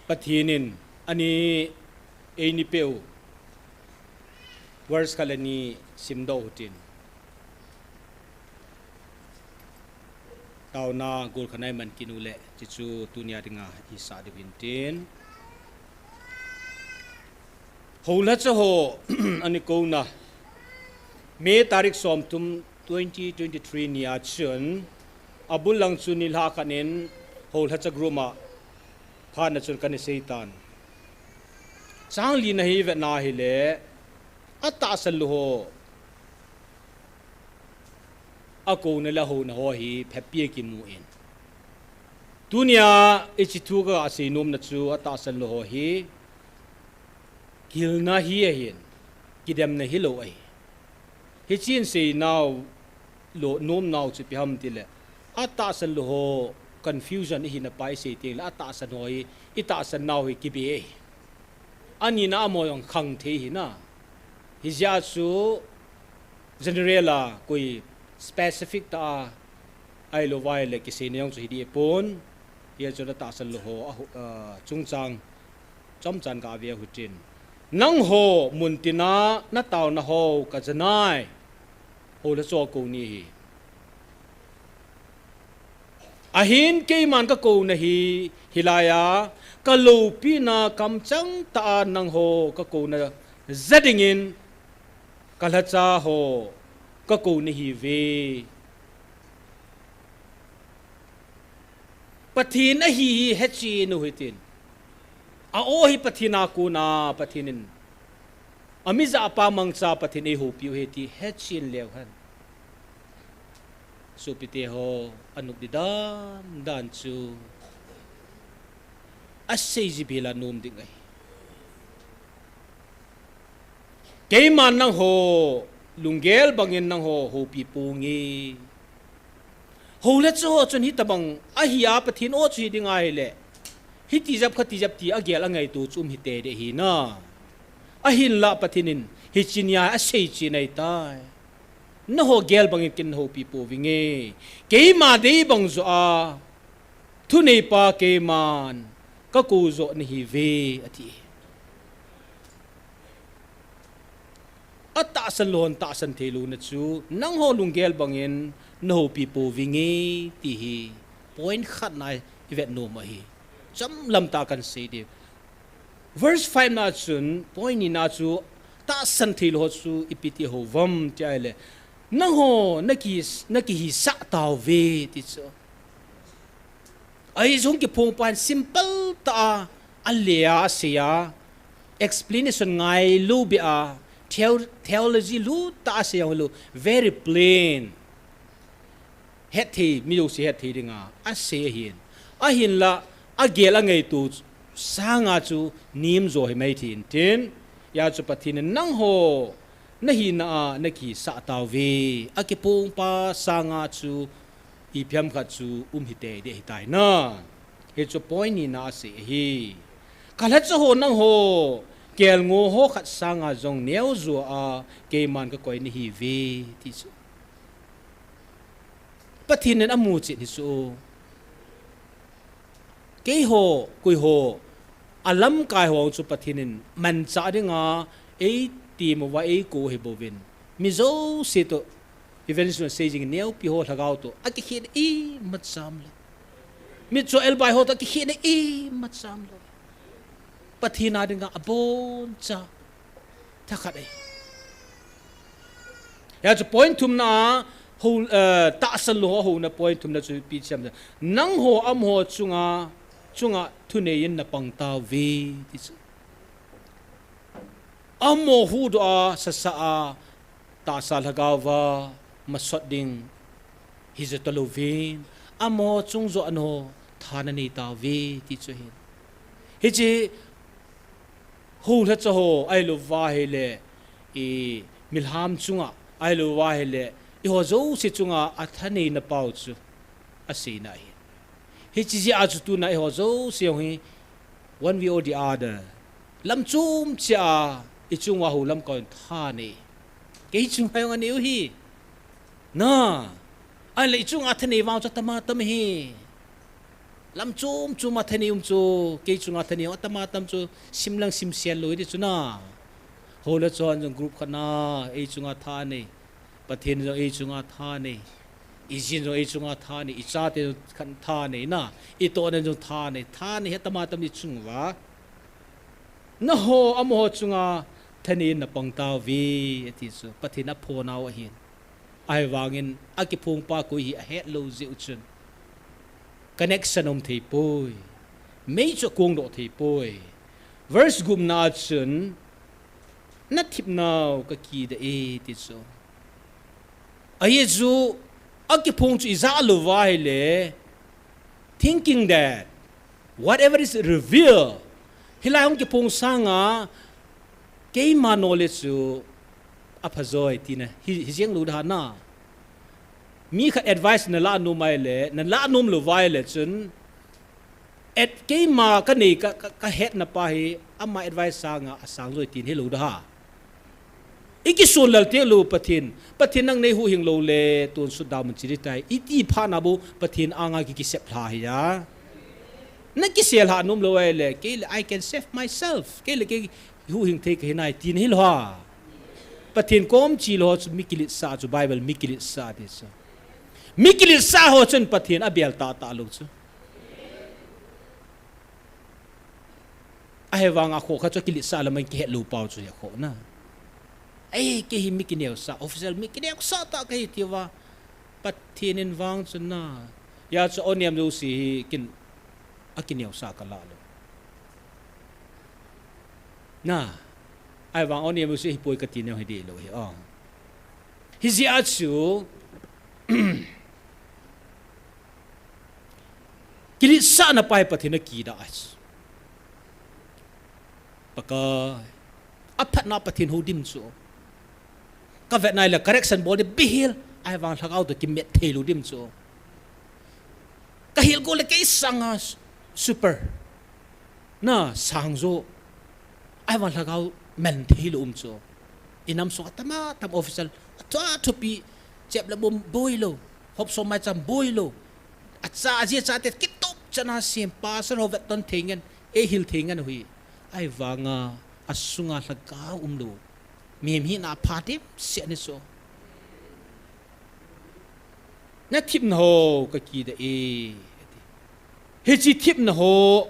Pathen in ani eini peh u verse khat le ni simdoh u hitin. Taona gol khat nei man kit u le, chuchu tunia dinga isah diu hintin. Houlacha ho, ani kouna. May tarik somthum twenty twenty-three nia chun, abul lang chu nilhah khat in, houlacha group a, phatna chun kana seitan. Chang lina hi vetna hile, atahsan lou ho, akouna le ahouna ho hi phapi a kimu in. Tunia hiche thu kasei nomna chu atahsan lou ho hi, kilna hi ahin, kidemna hilou ahi. Hichun seinau lou nomnau chu ipi ham tile, atahsan lou ho confusion ihina pa isei tengle, atahsan ho hi, itahsan nau hi kibe ahi. Anina amaho jong khang thei hina. Hijeh a chu general a koi specific tah a, ahilouva ahile kiseina jong chu hiding pon. Hia chu atahsan lou ho, a, chungchang chomchan gave u hitin. Nangho muntina nataona ho kajanai. Houlacha ho kouni hi. Ahin keiman kakouna hi, hilaiya, kaloupina kamchang tah a nangho kakouna ja dingin, kalhacha ho kakou nahiuve. Pathen ahi hi hetchen u hitin. A-o hi Pathen a kona, Pathen in. Amijahpa mangcha Pathen in eihoupiu ahi ti hetchen leu hen. Sopite ho, anop di dandan chu asei ji bela nom ding ahi. Keiman nangho lunggel bangin nangho houpi ponge. Houlacha ho chun hitobang ahia Pathen o chu hiding ahile, hiti jep khati jep ti agel angaito chu um hite ding ahina. Ahinla Pathen in hiche nia asei chen ahitai. Nangho gel bangin ken houpi pouvinge. Keima dei bang joh a thuneipa keiman kakou joh nahiuve ati. Atahsan lou hon tahsan theilouna chu, nangho lunggel bangin nahoupi pouvinge ti hi point khatna ivet nom ahi. Chomlam tah a kahin sei ding. Verse five na chun, point nina chu, tahsan theilou ho chu ipi ti houvam ti ahile, nangho naki, nakihisah tauve ti chu. Ahi jong kiphongpa in simple tah a, alea asei a, explanation ngailou beh a, theo-, theology lut tah a asei a, lou, very plain. Hetthei, mi jouse hetthei dinga asei ahin. Ahinla, agel angaito sanga chu nemjo himai thei intin. Hia chu Pathen in nangho nahina a nakihisah tauve. Akiphongpa sanga chu ipi ham khat chu um hite ding ahitai na. Hichu point nina asei ahi. Kalhacha ho nangho kelngoi ho khat sanga jong neojo a keiman kakoi nahiuve ti chu. Pathen in amu chet hi chu. Keiho, koiho, alamkai ho chu Pathen in manchah dinga eitiem uva eikou ahibouvin, mi jouse toh, evangelist in asei jing, neopi ho lhagao toh akikhen imacham lou. Mitcho elbai ho toh akikhen imacham lou. Pathen a dinga aboncha thakhat ahi. Hia chu point thumna a, ho, eh, tahsan lou ho houna point thumna chu ipi ham. Nangho amaho chunga, chunga thunei in napang tauve ti chu. Amaho huhdoh a, sasa a, tahsa lhagao va masot ding hija talouvin, amaho chung joh a nangho tha nanei tauve ti chu ahin. Hiche houlacha ho, ahilouva ahile, i, milham chunga, ahilouva ahile, eiho jouse chunga athaneina pau chu aseina ahi. Hiche jeh a chu tuna eiho jouse jong hi, one way or the other, lam chom cheh a, ichung uva hou lamkaiyin thanei. Kei chunga jong anei u hi. Na, ahile ichunga thanei vang chu atama tam ahi. Lam chom chom a thanei um chu, kei chunga thanei atama tam chu, simlang simsel lou hiti chu na. Houlacha hon jong group khat na, eichunga thanei. Pathen in jong eichunga thanei. Ijin jong eichunga thanei. Ichaten jong khat thanei na. Itohna jong thanei. Thanei hi atama tam ichung uva. Naho amaho chunga thaneina pang tauve, ati chu Pathen aphonau ahin. Ahivangin akiphongpa koi hi ahet lou jeh u chun connection um thei poi. Mei chu akong doh thei poi. Verse gupna a chun, nathip nau kakida e, ti chu. Ahi chu, akiphong chu ija lou va ahile, thinking that whatever is revealed, hilai hung kiphong sanga keima knowledge chu aphajoi tina hi, hijeng lou da na. Mi khat advice nala nom ahile, nala nom lou va ahile chun, et keima kanei ka, ka, kahetna pa hi ama advice sanga asang joi tin hilou da. Ikison lal teng lou Pathen, Pathen nang neihuhhing lou le tonsot damun chi ding tai, iti phat na bou Pathen anga ki, kisep lha hi a. Nakisel lha nom lou ahile, kei le I can save myself. Kei le kei huhhing thei kahi nai, tin hilou ha. Pathen kom chi lou chu mi kiletsah chu, Bible mi kiletsah ti chu. Mi kiletsah ho chun Pathen abel tahtah lou chu. Ahivanga kho kha chu kiletsah lam a kihet lou pau chu hi akhoh na. Ei, kei hi mi kineosah, official mi kineosah tah kahi tia. Pathen in vang chu na. Hia chu onem jouse hi kin, akineosah kala lou. Na, ahivang onem jouse hi poi kati neo hi dih lou hi, o. Hijeh a chu, kiletsahna pa hi Pathen akida a chu. Pakai, aphatna Pathen hou dim chu. Kavetna le correction bol ding bihil, ahivang lhagao toh kimet thei lou dim chu. Kahil go le kei sanga super. Na sang jo. Ahivang lhagao man thei lou um chu. Inam sunga tam a tam official, athu athupi, chep le bom boi lou, hop som mai cham boi lou. Acha, aji acha te kitup chana sem, pastor ho vetton thei ngen, eihil thei ngen hui. Ahivanga asunga lhagao um lou. Mihem hina pha dimset ni chu. Nathipna ho kakida e. Hiche thipna ho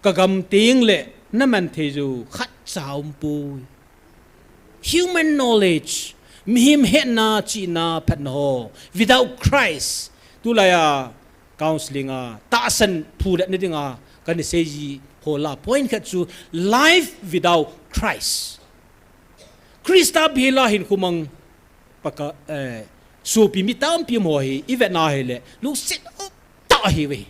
kagam teng le naman thei jou khatcha umpoi. Human knowledge, mihem hetna, chihna, phatna ho, without Christ. Tulai a counseling a tahsan phuletna dinga kana sei ji ho lah a point khat chu life without Christ. Christa bihela hinkho mang Pakai, eh, sopi mi tampi um ho hi ivet na hile lungset um tah ahiuve.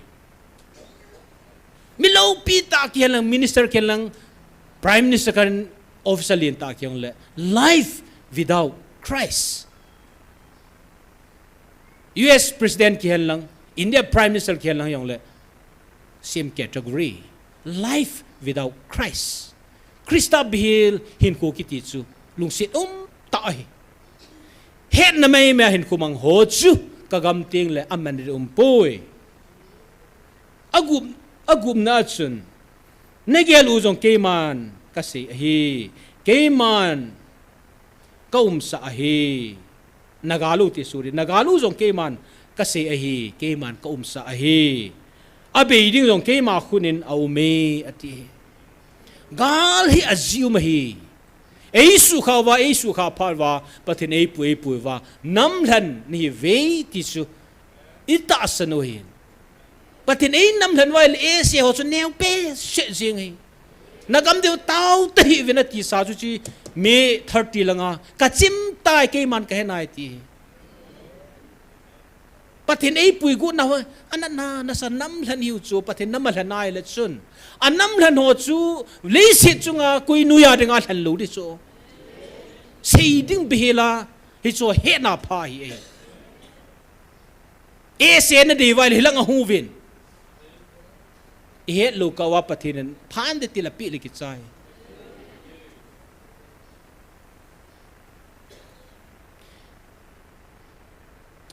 Mi loupi tah kihen lang, minister kihen lang, Prime Minister kihen, officer lentah kihen le, life without Christ. U S President kihen lang, India Prime Minister kihen lang jong le, same category. Life without Christ. Christa bihel hinkho kiti chu lungset um tah ahi. Hetna maimai a hinkho mang ho chu kagam teng le aman ding umpoi. Agup, agupna a chun, nagel u jong keiman kasei ahi, keiman kaumsah ahi. Nagal u ti suri, nagal u jong keiman kasei ahi, keiman kaumsah ahi. Abei ding jong keima khut in aume, ati. Gal hi aji um ahi. Eisukha uva, eisukha phat uva, Pathen eipui, eipui uva, namlhen nahiuve ti chu itahsan u ahin. Pathen einamlhen uva ahile, ese ho chu neo behseh jeng ahi. Nagam diu tao tahih uvin atisa chu chi, May thirty langa kachim tai, keiman kahe nai ti. Pathen eipui gotna ho, anatna nasa namlhen hiu chu, Pathen namalhen ahile chun, anamlhen ho chu leiset chunga koi noiya dinga lhen lou ding chu. Sei ding bihela, hichu hetna pha ahi e. Ese nadei uva ahile hilang ahung uvin. Ihet lou kah uva Pathen in phan ding ti la peh le kichai.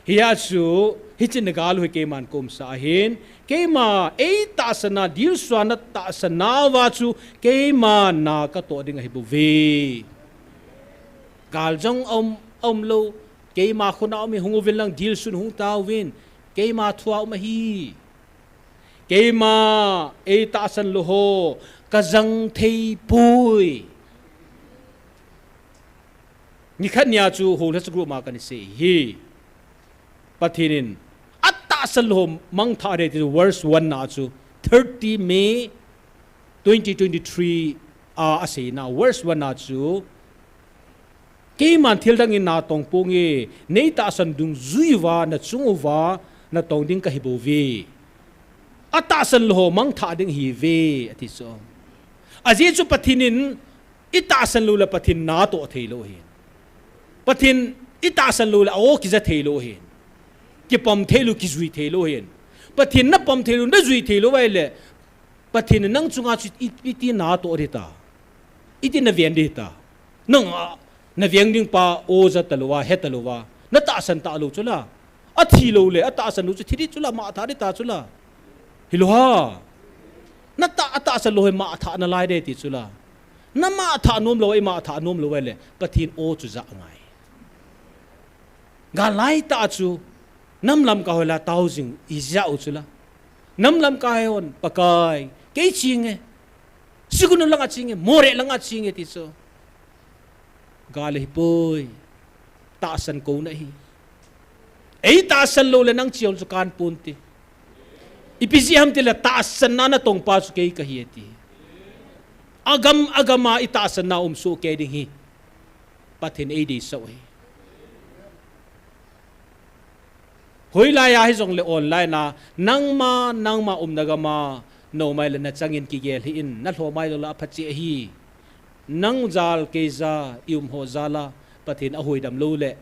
Hia chu, hiche nagal u hi keiman kaumsah ahin, keima eitahsan a, dilsuan a tahsan nauva chu, keiman na katoh ding ahi bouve. Gal jong aum, aum lou, keima khut a um in hung uvin lang, dilsun hung tauvin, keima thua um ahi. Keima eitahsan lou ho, Ka jang thei poi. Nikhat nia chu whole church group ma kana sei hi. Pathen in atahsan lou mangthah ding ti verse one na chu, thirty May twenty twenty-three a, asei na verse one na chu, keiman thil dang in natong ponge, nei tahsan dungjui uva, nachung uva natong ding kahi bouve. Atahsan lou mangthah ding ahiuve, ati chu. Ajeh chu Pathen in itahsan lou le Pathen natoh thei lou ahi. Pathen itahsan lou le a-o kija thei lou ahi. Kipom thei lou, kijui thei lou ahi. Pathen napom thei lou, najui thei lou uva ahile, Pathen in nang chunga chu i, iti natoh ding ta. Iti naveng ding ta. Nang a, naveng ding pa o ja talou va, he talou va, natahsan talou chu la. Athi lou le, atahsan lou chu thi ding chu la, mangthah ding ta chu la. Hilou ham. Natah, atahsan lou hi mangthah nalai ding ti chu la. Namangthah nom lou, imangthah nom lou uva ahile, Pathen o chu ja ngai. Gal lai tah chu, nam lamkai ho la tao jing ija u chu la. Nam lamkai hon, Pakai, kei ching e. Sugnu langa ching e, Moreh langa ching e ti chu. Gal ahipoi. Tahsan kouna ahi. Eitahsan lou le nang ching chu kan ponte. Ipi jeh ham tile tahsan na natong pa chu kei kahi ati. Agam, agam a itahsan na um soh kei ding ahi. Pathen eideisah u ahi. Hoilai a hijongle online a, nangma, nangma umna gam a, naum ahile nachang in kigel hih in, nalhom ahile la phache ahi. Nang jal kei ja, i um ho jal a, Pathen ahuhdam lou le.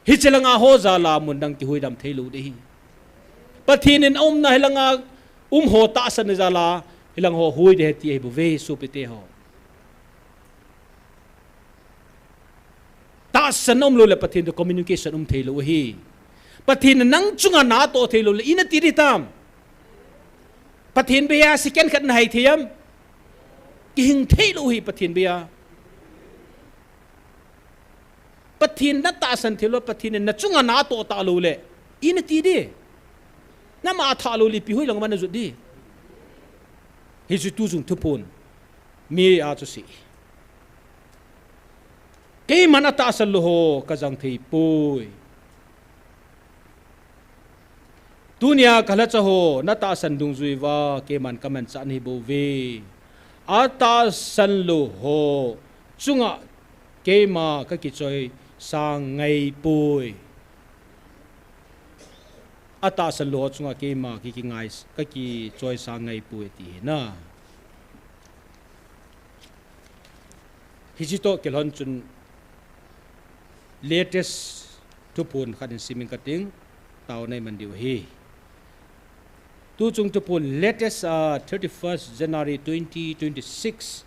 Hiche langa ho jal a mun dang kihuhdam thei lou ding ahi. Pathen in aumna hilanga um ho tahsan jal a, hilang ho hui ding ahi ti ahi bouve sopite ho. Tahsan um lou le Pathen toh communication um thei lou ahi. Pathen in nang chunga natoh thei lou le, ina ti ding tam. Pathen beiya second khat nahai thei am. Kihing thei lou ahi Pathen beiya. Pathen natahsan thei lou, Pathen in nachunga natoh talou le, ina ti ding. Namangthah lou le, ipi hoilang ma najot ding. Hichu tu jong thuphon. Mi a chu si. Keiman atahsan lou ho kajang thei poi. Tunia kalhacha ho natahsan dungjui uva keiman kamanchah nahi bouve. Atahsan lou ho chunga keima kakichoisang ngai poi. Atahsan lou ho chunga keima kiki ngai, kakichoisang ngai poi ti hi na. Hiche toh kilhon chun latest thuphon khat in simin kating, taona iman diu ahi. Tuchung thuphon latest a thirty-first January twenty twenty-six,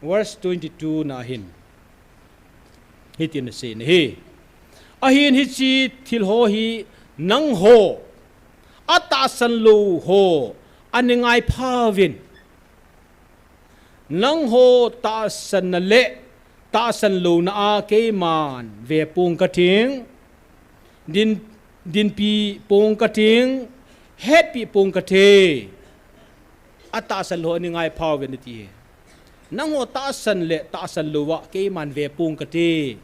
verse twenty-two na hin. Hitin asei ahi. Ahin hiche thil ho hi nangho atahsan lou ho ana ngai phauvin. Nangho tahsanna le tahsan louna a keiman vepong kating, din, dinpi pong kating, hetpi pong kate. Atahsan lou ho ana ngai phauvin ati hi. Nangho tahsan le tahsan louva keiman vepong kate.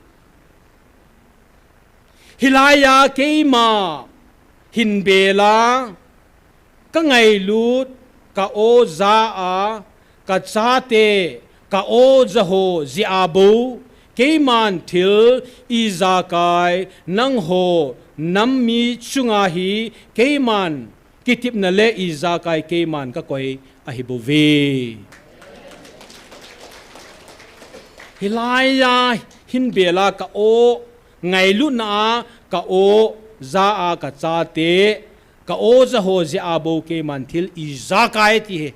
Hilai a keima hinbela, kangailut, ka-o ja a, kachate, ka-o ja ho jeh a bou, keiman thil ijakai, nangho nam mi chunga hi, keiman kitepna le ijakai keiman kakoi ahi bouve. Hilai a hinbela ka-o ngailutna a ka-o ja a kachate, ka-o ja ho jeh a bou keiman thil ijakai ti hi.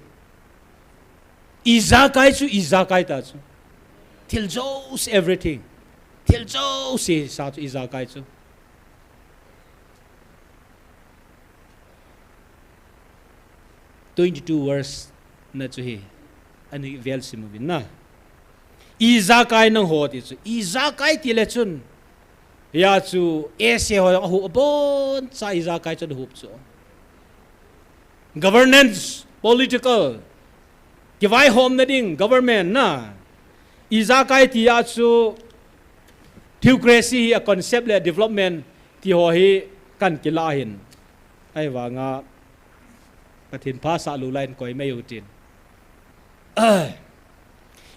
Ijakai chu ijakai ta chu. Thil jouse everything. Thil jouse sa chu ijakai chu. Twenty-two verse na chu hi. Ani vel sim uvin na. Ijakai nangho ti chu. Ijakai ti le chun. Hia chu S A ho jong ahup abon cha ijakai chun ahup chu. Governance, political, Kivaihomna ding government na. Ijakai ti a chu theocracy hi a concept le development ti ho hi kan kila hin. Ahivanga Pathen phasah lou lai in koi mai u tin.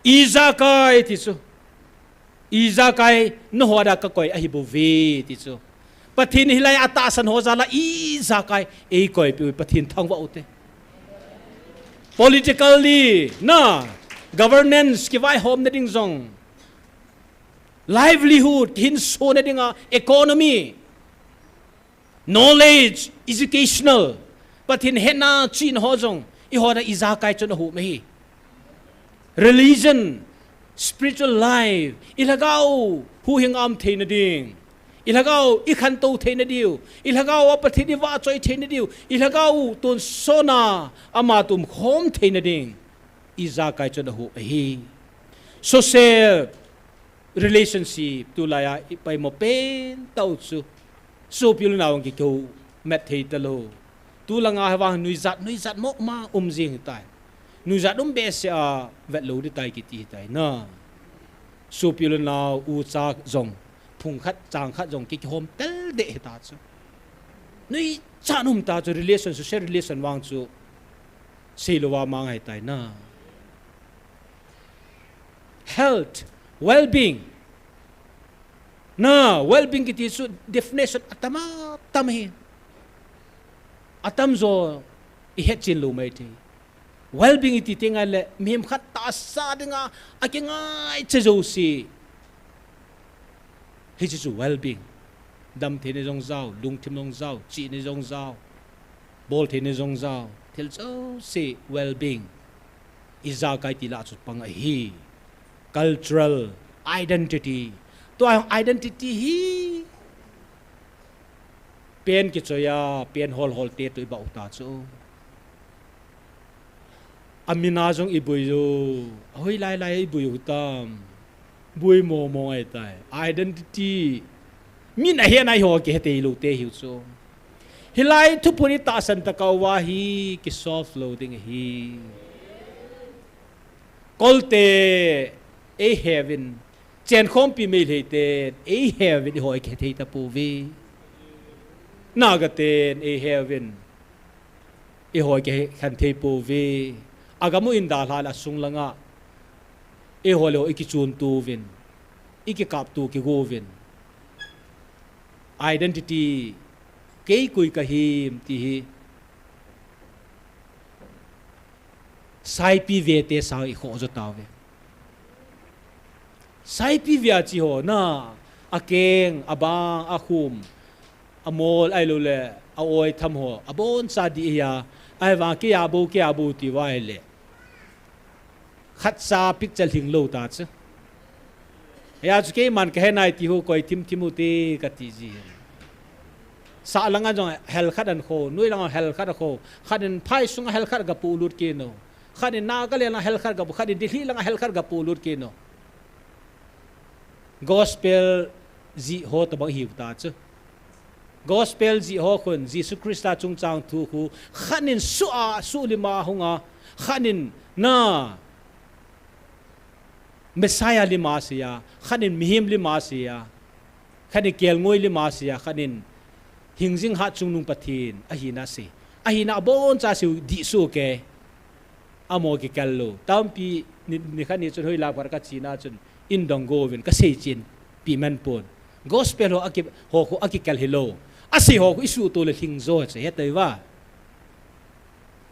Ijakai ti chu. Ijakai nangho a ka koi ahi bouve ti chu. Pathen hilai a tahsan ho jal a ijakai eikoi piu Pathen thangvah u te. Politically na, governance kivaihomna ding jong, livelihood kihinsona dinga economy, knowledge, educational, Pathen hetna chihna ho jong, eiho a ijakai chun ahum ahi. Religion, spiritual life, ilhagao huhhing a um theina ding, ilhagao ikhantou theina diu, ilhagao a Pathen ivahchoi theina diu, ilhagao tonsot a ama toh umkhom theina ding, ijakai chun ahum ahi. Social relationship tulai a ipoimo pentah u chu sopi le nao a kikihou mat thei talou. Tulanga hi vang nuijat, nuijat mong mong um jing hitai. Nuijat um behseh a vet lou ding tai kiti hitai na. Sopi le nao ucha jong phung khat chang khat jong kikihom tel deh hita chu. Nuijat um ta chu relation, social relation vang chu seilou a mang ahitai na. Health, well-being. Na, well-being kiti chu definition atam atam ahi. Atamjo ihetchen lou mai thei. Well-being iti teng le mihem khat tahsa dinga akingaicha jouse. Hiche chu well-being. Damtheina jong jao, lungthim jong jao, chihna jong jao, boltheina jong jao, thil jouse well-being. Ijakai ti lah chu pang ahi. Cultural identity. Tua identity hi pen kichoi a, pen hol hol te toh ibah u ta chu. Amin a jong ibui u, ahoilai lai ibui u tam. Bui mong mong ahitai. Identity. Min ahet a eiho kihe thei lou te hiu chu. Hilai thuphon itahsan tah uva hi kisolve lou ding ahi. Kolte eiheuvin, chenkhompi Meitei ten eiheuvin eiho kihe thei tapouve. Naga ten eiheuvin eiho kikhen thei pouve. Agam u in dalha le asung langa eiho le eiho ikichun touvin, ikikap tou kigouvin. Identity, kei koi kahim ti hi saipi vete sang ikhoh jo tauve. Saipi ve a chi ho na, akeng, abang, akhum, amol, ahilouleh a-oi tham ho, aboncha dih ahi a, ahivang kei a bou, kei a bou ti uva ahile khatcha picture lhing lou ta chu. Hia chu keiman kahe nai ti ho koi thim thim u te kati ji hi. Sah langa jong hel khat ahin kho, noi langa hel khat ahin kho, khat in phai sunga hel khat gapolut kit u. Khat in Nagaland langa hel khat gapo, khat in Delhi langa hel khat gapolut kit u. Gospel jih ho tobang hiu ta chu. Gospel jih ho khun, Jesu Christa chungchang thu khu, khat in suh a, suh lim a hung a, khat in na Messiah lim a sei a, khat in mihem lim a sei a, khat in kelngoi lim a sei a, khat in hingjing hatchungnung Pathen ahina sei. Ahina aboncha sei u dih soh kei. Amaho kikal lou. Tampi ni, nikhat ni chun hoilai phat kachena chun, in dong go uvin kasei chen pi man pon. Gospel ho aki, ho khu akikal hilou. Asei ho khu isuhto le lhing jo chu, hetoi uva.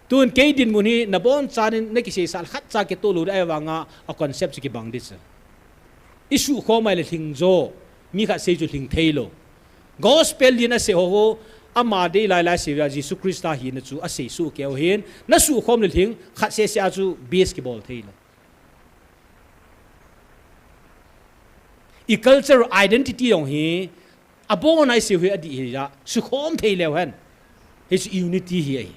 Tun kei dinmun hi nabonchan in nakiseisah le khatcha kitoh lou ding ahivanga a concept chu kibang ding chu. Isuhkhom a le lhing jo, mi khat sei chu lhing thei lou. Gospel din asei ho khu, ama dei lai lai sei uva Jesu Christa hina chu asei soh kei u hin, nasuhkhom le lhing, khat seh seh a chu base kibol thei lou. I cultural identity jong hi, abon a isei u hi adih hi a, sukhom thei leu hen. Hichu unity hi ahi.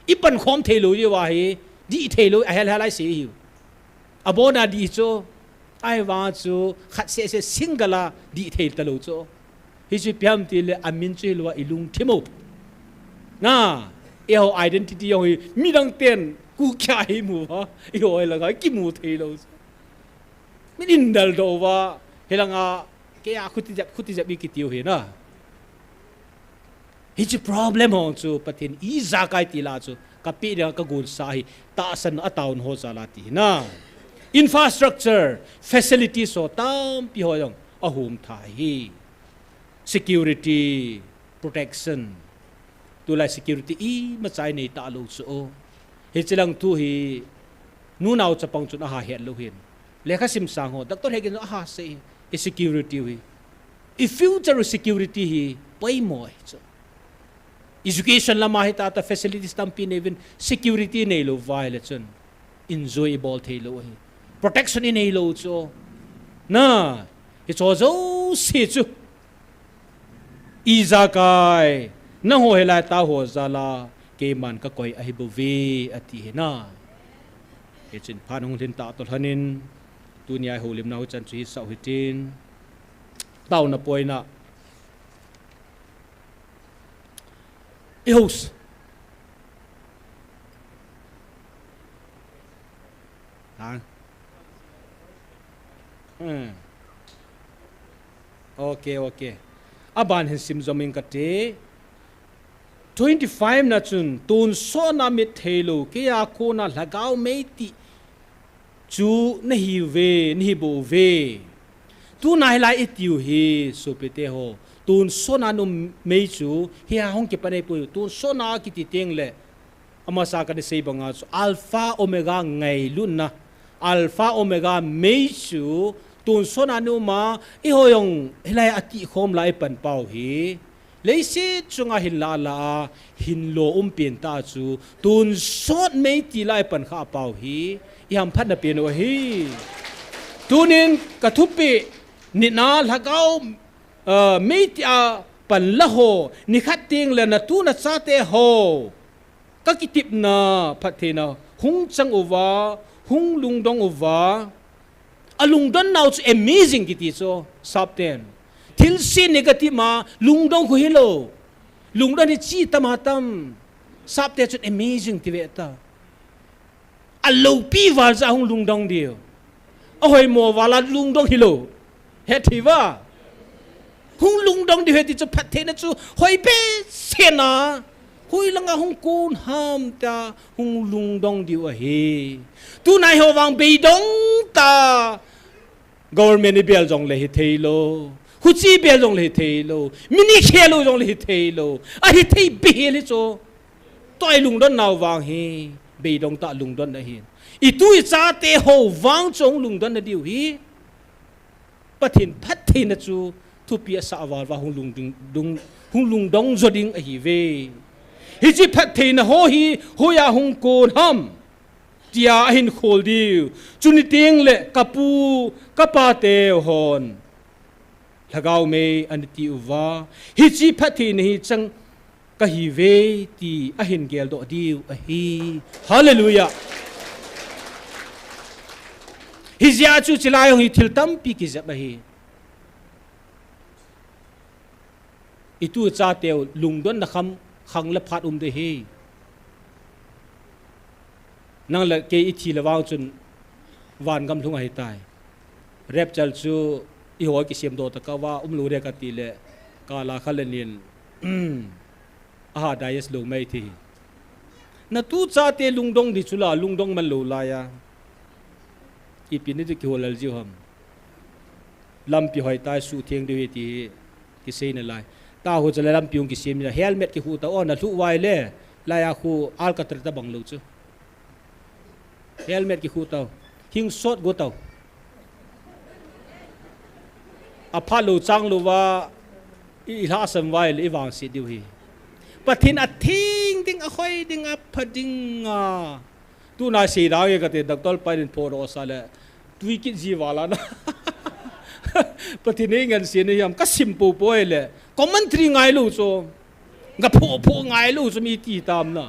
Ipankhom thei lou uva hi, dih thei lou, ahel hel a isei hi. Abon a dih chu, ahivang chu, khat seh seh single a dih thei talou chu. Hichu ipi ham tile amin chu hilou a ilungthim u. Na, eiho identity jong hi, midang ten, Kuki a hi mu va, i hoi langa kimu thei lou. Min indal do va, hilanga, kei a khuti jep, khuti jep i kitiu hi na. Hichi problem hong chu, Pathen ijakai ti la chu, ka pi dia ka gun sa hi, tahsan a town ho sa la ti hi na. Infrastructure, facilities ho tampi ho jong, a hum tha hi. Security, protection. Tulai security imacha i nei talou chu o. Hichilang thu hi, nunao chapang chun aha het lou hin. Lekha sim sang ho, doctor Hegin aha sei, i security hi. I future security hi, poimo hi chu. Education lama hi tata facilities tampi nei vin, security nei lou vai le chun. Enjoy i bol thei lou hi. Protection i nei lou chu. Na, hi chu jouse chu. Ijakai, nangho hilai tah ho jal a, keiman ka koi ahi bou ve, ati hi na. Hichun phat hung lhin ta toh lhonin, tunia i houlimna ho chan chu hi sau hitin. Taona poina. I host. Ha? Hmm. Ok, ok. Aban hin sim jom ing kate. Twenty-five na chun, tonsot na mit thei lou, kei a kona lhagao mei ti chu na hi ve, na hi bou ve. Tuna hilai i tiu hi, sopite ho. Tonsot na numei chu, hi a hung kipan ei poi, tonsot na kiti teng le. Amasa kana sei banga chu Alpha Omega ngailutna. Alpha Omega mei chu tonsot na numa i hoi jong hilai a ti khom lai pan pau hi. Leiset chunga hin la la a hin lo um pen ta chu tonsot mei ti lai pan kha pau hi. I hamphatna pen u ahi. Tunin ka thupi nina lhagao, ah, mei ti a pan la ho, nikhat teng le na tu na chate ho. Ka kitepna phattheina hung chang uva, hung lungdong uva. A lungdon nau chu amazing kiti chu, sapten. Thilse negative ma, lungdong khu hilou. Lungdon hi chi tam a tam. Sapte chun amazing ti ve ta. A loupi val jeh a hung lungdong diu. A hoimo val a lungdong hilou. Hethei va. Hung lungdong diu hiti chu phattheina chu hoi behseh na. Hoilanga hung kon ham tia hung lungdong diu ahi. Tunai ho vang beidong ta. Government i bel jong le hithei lou. Huchi bel jong le hithei lou. Min i khel lou jong le hithei lou. Ahithei behseh hi chu. Tua i lungdon nau vang hi. Beidong ta lungdon na hi. I tu i chate ho vang chu hung lungdon na diu hi. Pathen phattheina chu thupi a sa val va hung lungdong, dung, hung lungdong jo ding ahi ve. Hichi phattheina ho hi hoiya hung kon ham. Tia ahin khol diu. Chuni teng le ka pu, ka pa te hon. Lhagao mei ani ti uva. Hichi phattheina hi chang ka hi ve ti ahin geldoh diu ahi. Hallelujah. Hijeh a chu chilai hung hi thil tampi kijep ahi. I tu chate u lungdon na kham khang le phat um de hi. Nang le kei i thi le vang chun van gam lhung ahi tai. Rapture chu i hoi kisem doh ta ka va um lou re ka ti le ka la kha le nin. Aha, dies lou mai thi. Na tu chate lungdong di chu la, lungdong man lou lai a. Ipi ni ti kihol lal jiu ham. Lampi hoi tai suhtheng diu hi ti hi kisei na lai. Ta ho chu le lampi hung kisem ni la helmet kikhu ta o na lhu vai le. Lai a khu Alcatraz ta bang lou chu. Helmet kikhu tau. Hing sot go tau. A pha lou chang lou va i, i lhasam vai le i vangset diu hi. Pathen a theng ding, a hoi ding, a pha ding a. Tuna sei dang e ka te doctor pa in pho ro sa le. Tui kit ji vala na. Pathen ei ngan se ni hiam ka sim po po e le. Commentary ngai lou chu. Nga pho pho ngai lou chu mi ti tam na.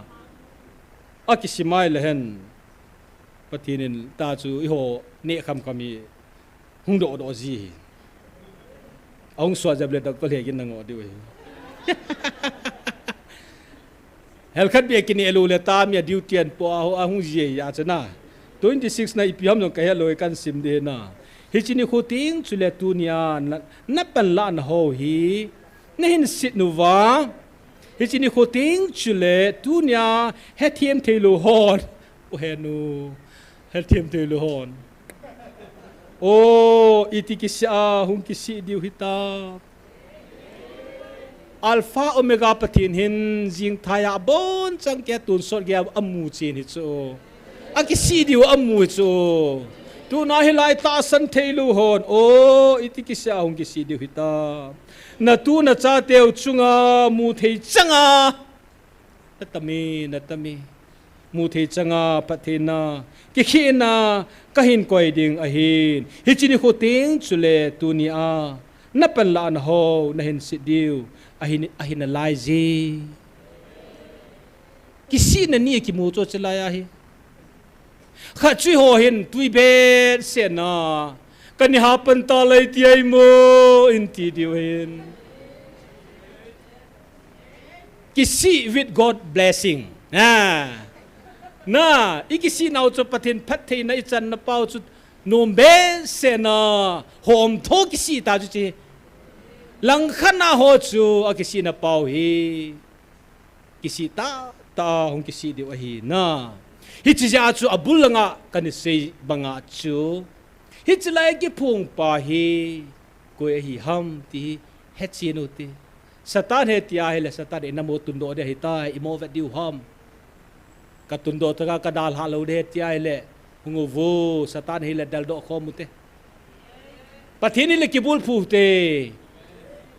A kisim ai le hen. Pathen in ta chu i ho neh kham kham i hung doh doh ji hi. A hung suat jep le doctor Hegin na ngoh diu hi. Helkhat bia kini elu le ta mi a duty an po a ho a hung jia ya chana. Twenty six na ipi ham jong ka helou kan sim de na. Hiche nikho teng chule tunia na, na panlah na ho hi. Na hin sit nu va. Hiche nikho teng chule tunia hethem thei lou hon. U he nu. Hethem thei lou hon. O, iti kisih a, hung kisih diu hita. Alpha Omega Pathen hin jingthai a abonchan kei a tonsot gei a amu chen hi chu. Akisih diu amu hi chu. Tuna hilai tahsan thei lou hon. O, iti kisih a hung kisih diu hita. Na tu na cha teu chunga mu thei changa. Na tami, na tami. Mu thei changa, phattheina, kikhehna, ka hin koi ding ahin. Hiche nikho teng chule tunia. Na panlah na ho, na hin sit diu. Ahin, ahin alai ji. Kisihna ni kimu chu chelai ahi. Khat chu eiho hin tui behseh na. Ka ni ha pan ta lai ti ai mo, in ti diu hin. Kisih with God blessing. Na. Na, i kisih nau chu Pathen phattheina i chan na pau chu nom behseh na hom tho kisih ta chu chi. Langkhat na ho chu a kisih na pau hi. Kisih ta, ta hung kisih diu ahi na. Hiche jeh a chu abul langa kan sei banga chu. Hiche lai kiphong pa hi. Koi ahi ham ti hi. He chi nu ti. Satan he tia hile, Satan he na mo tundoh de hi ta, i mo vet diu ham. Ka tundoh taka ka dalha lou de tia hile. Hung u vo, Satan hile daldoh khom u te. Pathen hile kibulphu te.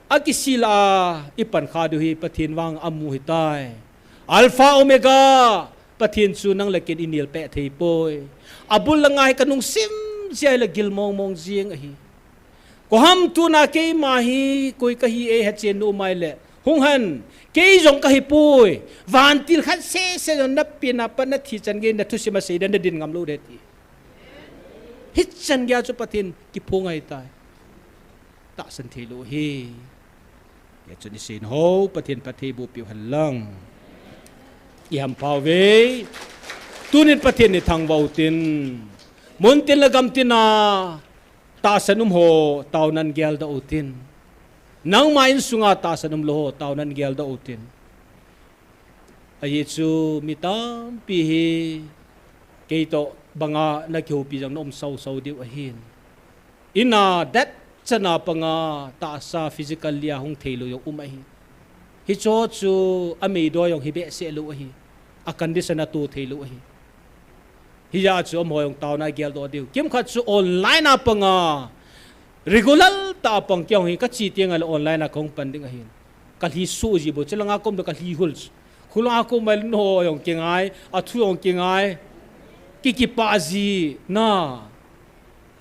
A kisih la, i pan kha diu hi, Pathen vang amu hi tai. Alpha Omega, Pathen chu nang le ken i nil peh thei poi. Abul langa hi ka nung sim jia hile gil mong mong jing ahi. Ko ham tuna keima hi, koi ka hi e he chen nu mai le. Hung hen, kei jong ka hi poi. Vantil khat sese jong na pina pa na thi chan gei na thusim a sei den na din ngam lou de ti. Hichan gei a chu Pathen kiphong ahi tai. Tahsan thei lou hi. Kei chun i sei ho, Pathen phatthei boh piu hen lang. I hampha uve. Tunin Pathen ni thangvah u tin. Mun tin le gam tin a. Tahsan um ho, taonan geldoh u tin. Nangma insunga tahsan um lou ho, taonan geldoh u tin. Ahi chu mi tampi hi, kei toh banga na kihoupi jong na um sau sau diu ahin. Ina det chana panga tahsa physical lia hung thei lou jong um ahi. Hicho chu a meidoh jong hi behseh lou ahi. A condition a tu thei lou ahi. Hijeh a chu amaho jong taona geldoh diu. Kimkhat chu online a panga. Regular ta pang kei jong hi ka chi tiang a le online a ka hung pan ding ahin. Ka lhi su ji bo, chulanga kom do ka lhi hul. Khulanga kom mai no jong kingai, a thu jong kingai. Ki kipa ji na.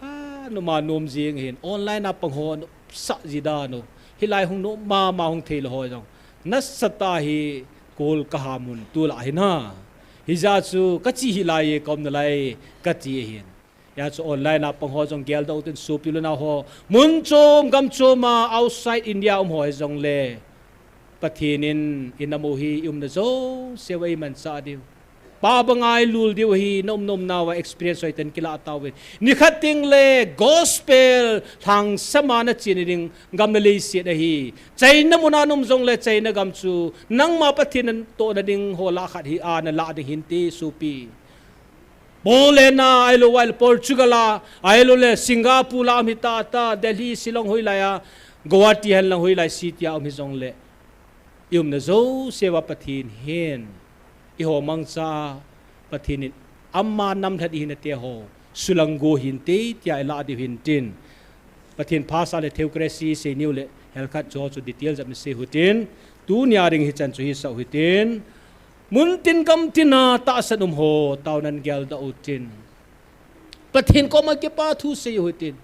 A, numa nom jing hin, online a pang ho, no, sa ji da no. Hilai hung no, mama hung thei lou ho jong. Nasatah hi, kol ka ha mun, tu la hi na. Hijeh chu, ka chi hilai e, ka um nalai, ka ti hin. Hijeh chu online a pang ho jong geldoh u tin sopi le nao ho. Mun chom, gam chom a, outside India um ho hi jong le. Pathen in, i nam u hi, i umna jouse uva i manchah diu. Pa banga i lul diu hi, na um na um nau a experience hoi ten kila tau ve. Nikhat teng le gospel lhangsam a na chena ding gam le leiset ahi. China mun a na um jong le China gam chu nangma Pathen natohna ding ho lah khat hi a na lah ding hinte sopi. Poland a, ahilou le Portugal a, ahilou le Singapore la um hi ta ta, Delhi, Shillong hoilai a, Guwahati hen lang hoilai city a um hi jong le. I umna jouse uva Pathen hin, i ho mangcha Pathen in, ama namlhat i hina te ho, sulang go hinte, tia i lah diu hin tin. Pathen phasah le theocracy sei niu le, helkhat chu chu detail jep ni sei u tin, tunia ding hichan chu hisah u hitin, mun tin gam tin a tahsan um ho, taonan geldoh u tin. Pathen koma kipa thu sei u hitin.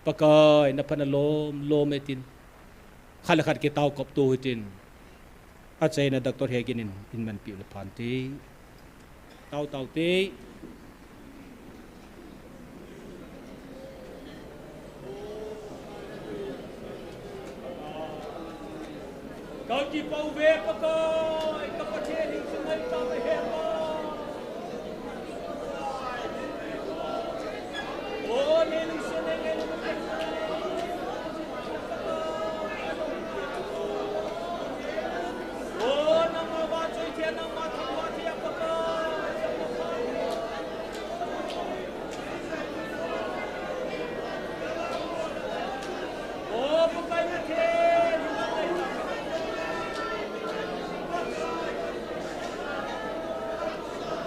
Pakai, na phatna lom, lom e tin. Khat le khat kitao kop to hitin. Achaina Doctor Hegin in, in manpi le phan te. Tao tao te. Ka kipa uve Pakai, ka Pathen in sungai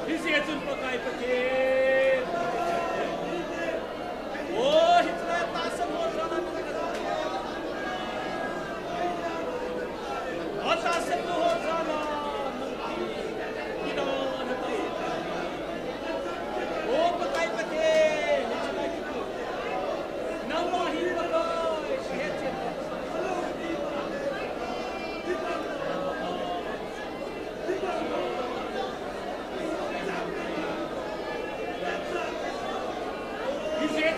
Hiche chun Pakai Pathen. O, hiche tahsan ho jal a nang. O, tahsan ho jal a nang. Ida na tai. O, Pakai Pathen. Nangma hi Pakai. Hiche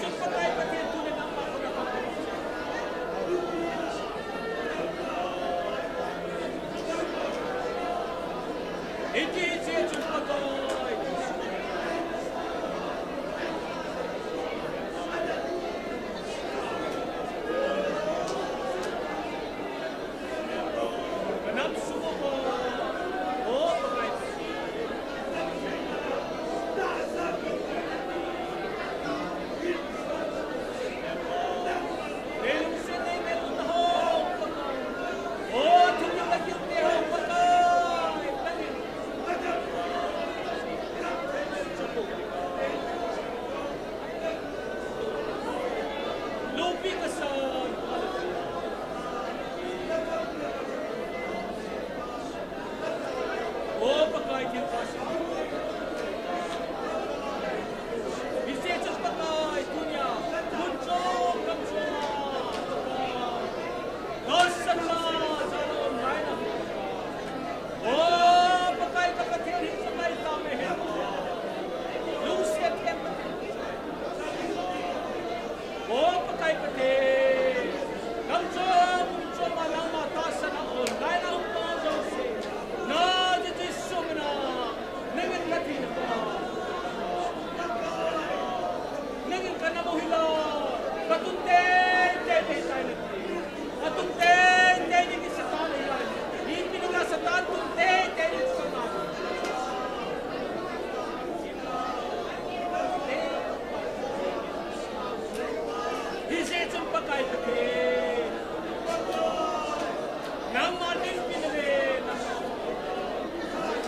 O Pakai Pathen, kam chom, chom a nangma tahsan a online a um pa jouse, na Jesu mina, nangin kathina pa, nangin kana mo hila, katun tei tei tei tai nati, katun tei tei ni ki Satan ni lai, ipi nunga Satan tun tei tei ni ki Satan. Hiche chun Pakai Pathen, nangma ding pin le,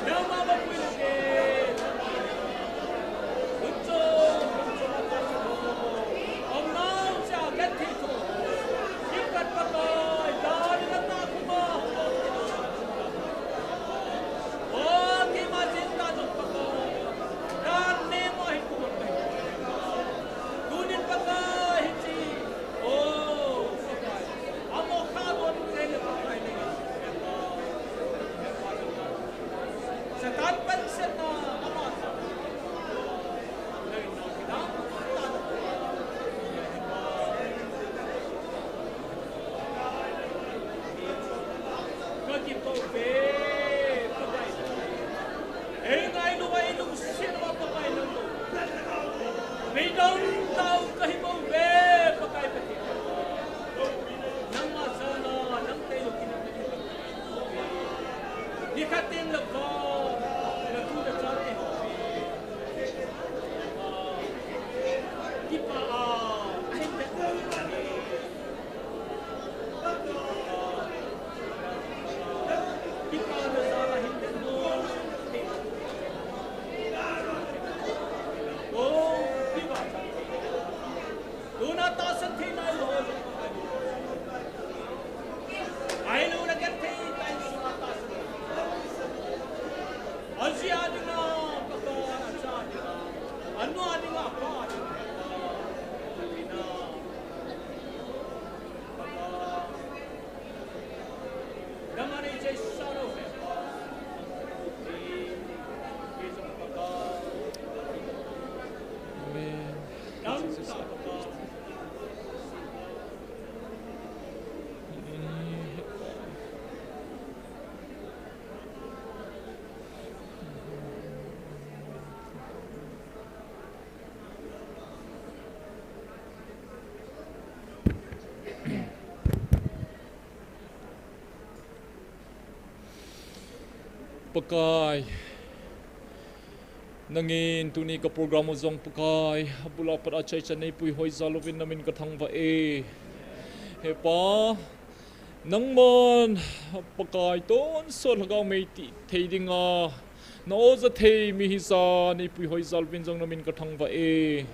nangma bapui le, Satan pansetna ama Pakai, nangin tuni ka program u jong Pakai, abul a pat a chaichan neipui hoi jal uvin namin kathangvah e. He Pa, nangman Pakai tonsot lhagao mei tithei dinga na-o ja thei mi hija neipui hoi jal uvin jong namin kathangvah e.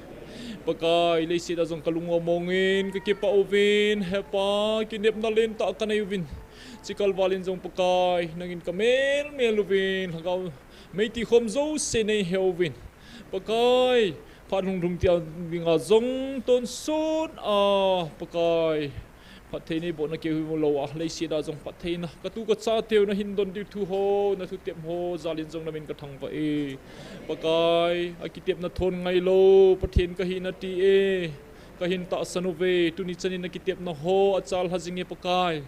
Pakai, leiset a jong kalung omongin kakipah uvin, He Pa, kinepna lentah kanei uvin. Chikal valin jong Pakai, nangin kamelmel uvin, lhagao mei tikhom jouse neihe uvin. Pakai, phat lhung lhung tia dinga jong tonsot a, Pakai, phatthei neiboh nakeu hiu lou a, leiset a jong phattheina katu kachateu nahin don diu thu ho, nathutep ho jalin jong namin kathangvah e. Pakai, akitepna thon ngailou Pathen kahi nati e. Kahin tahsan uve, tuni chanin akitepna ho achalha jing e Pakai.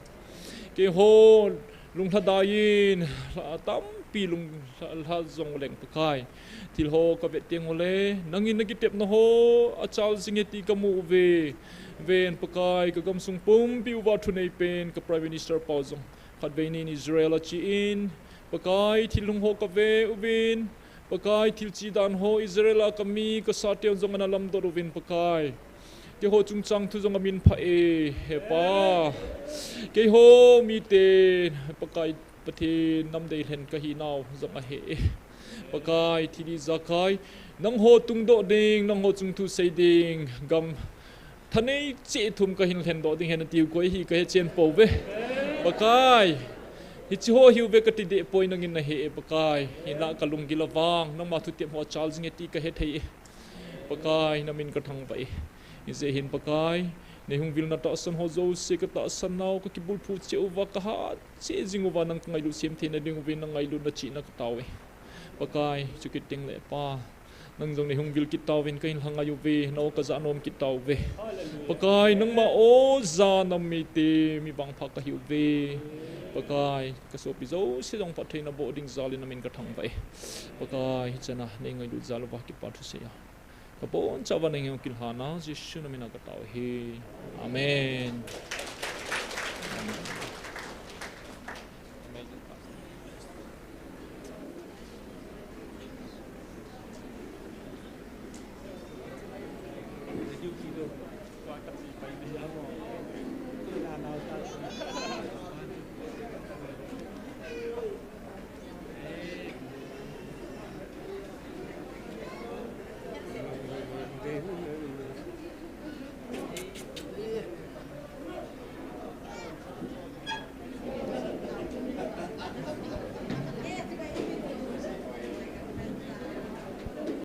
Keiho lunglhadai in, lha tampi lunglha jong uleng Pakai, thil ho kavet teng ule nangin nakitepna ho achal jing e ti kamu uve. Ven Pakai, kagamsung pumpi uva thuneipen ka Prime Minister pau jong khatvei nin Israel ache in, Pakai, thil lhung ho kave uvin, Pakai, thil che dan ho Israel a kami kasateu jong ana lamdot uvin Pakai, keiho chungchang thu jong amin phah e, He Pa. Keiho mite Pakai, Pathen namdei lhen kahinau jong ahe e. Pakai, thil ijakai nangho tungdoh ding, nangho chung thu sei ding gam thanei cheh thum kahin lhendoh ding ahi natiuve, koi hi kahechen pouve. Pakai, hiche ho hiuve kati dehpoi, nangin nahe e Pakai. Hinla kalunggil a vang nangma thutep ho achal jing e ti kahethei e. Pakai, namin kathangvah e. Hijeh hin Pakai, neihung vilna tahsan ho jouse katahsan nau, kakibulphu cheh uva, kahat cheh jing uva, nang kangailut sem theina ding uvin nangailutna chihna katao e. Pakai, chukit tengle Pa, nang jong neihung vil kit tauvin kahin lhangai uve, na-o kajah nom kit tauve. Pakai, nangma o ja nam mite mi vangpha kahiuve. Pakai, kasopi jouse jong phattheina boh ding jalin namin kathangvah e. Pakai, hichana neingailut jal uva kipa thusei a kabonchauva nangin kilhana Jesu namina katao e. Amen.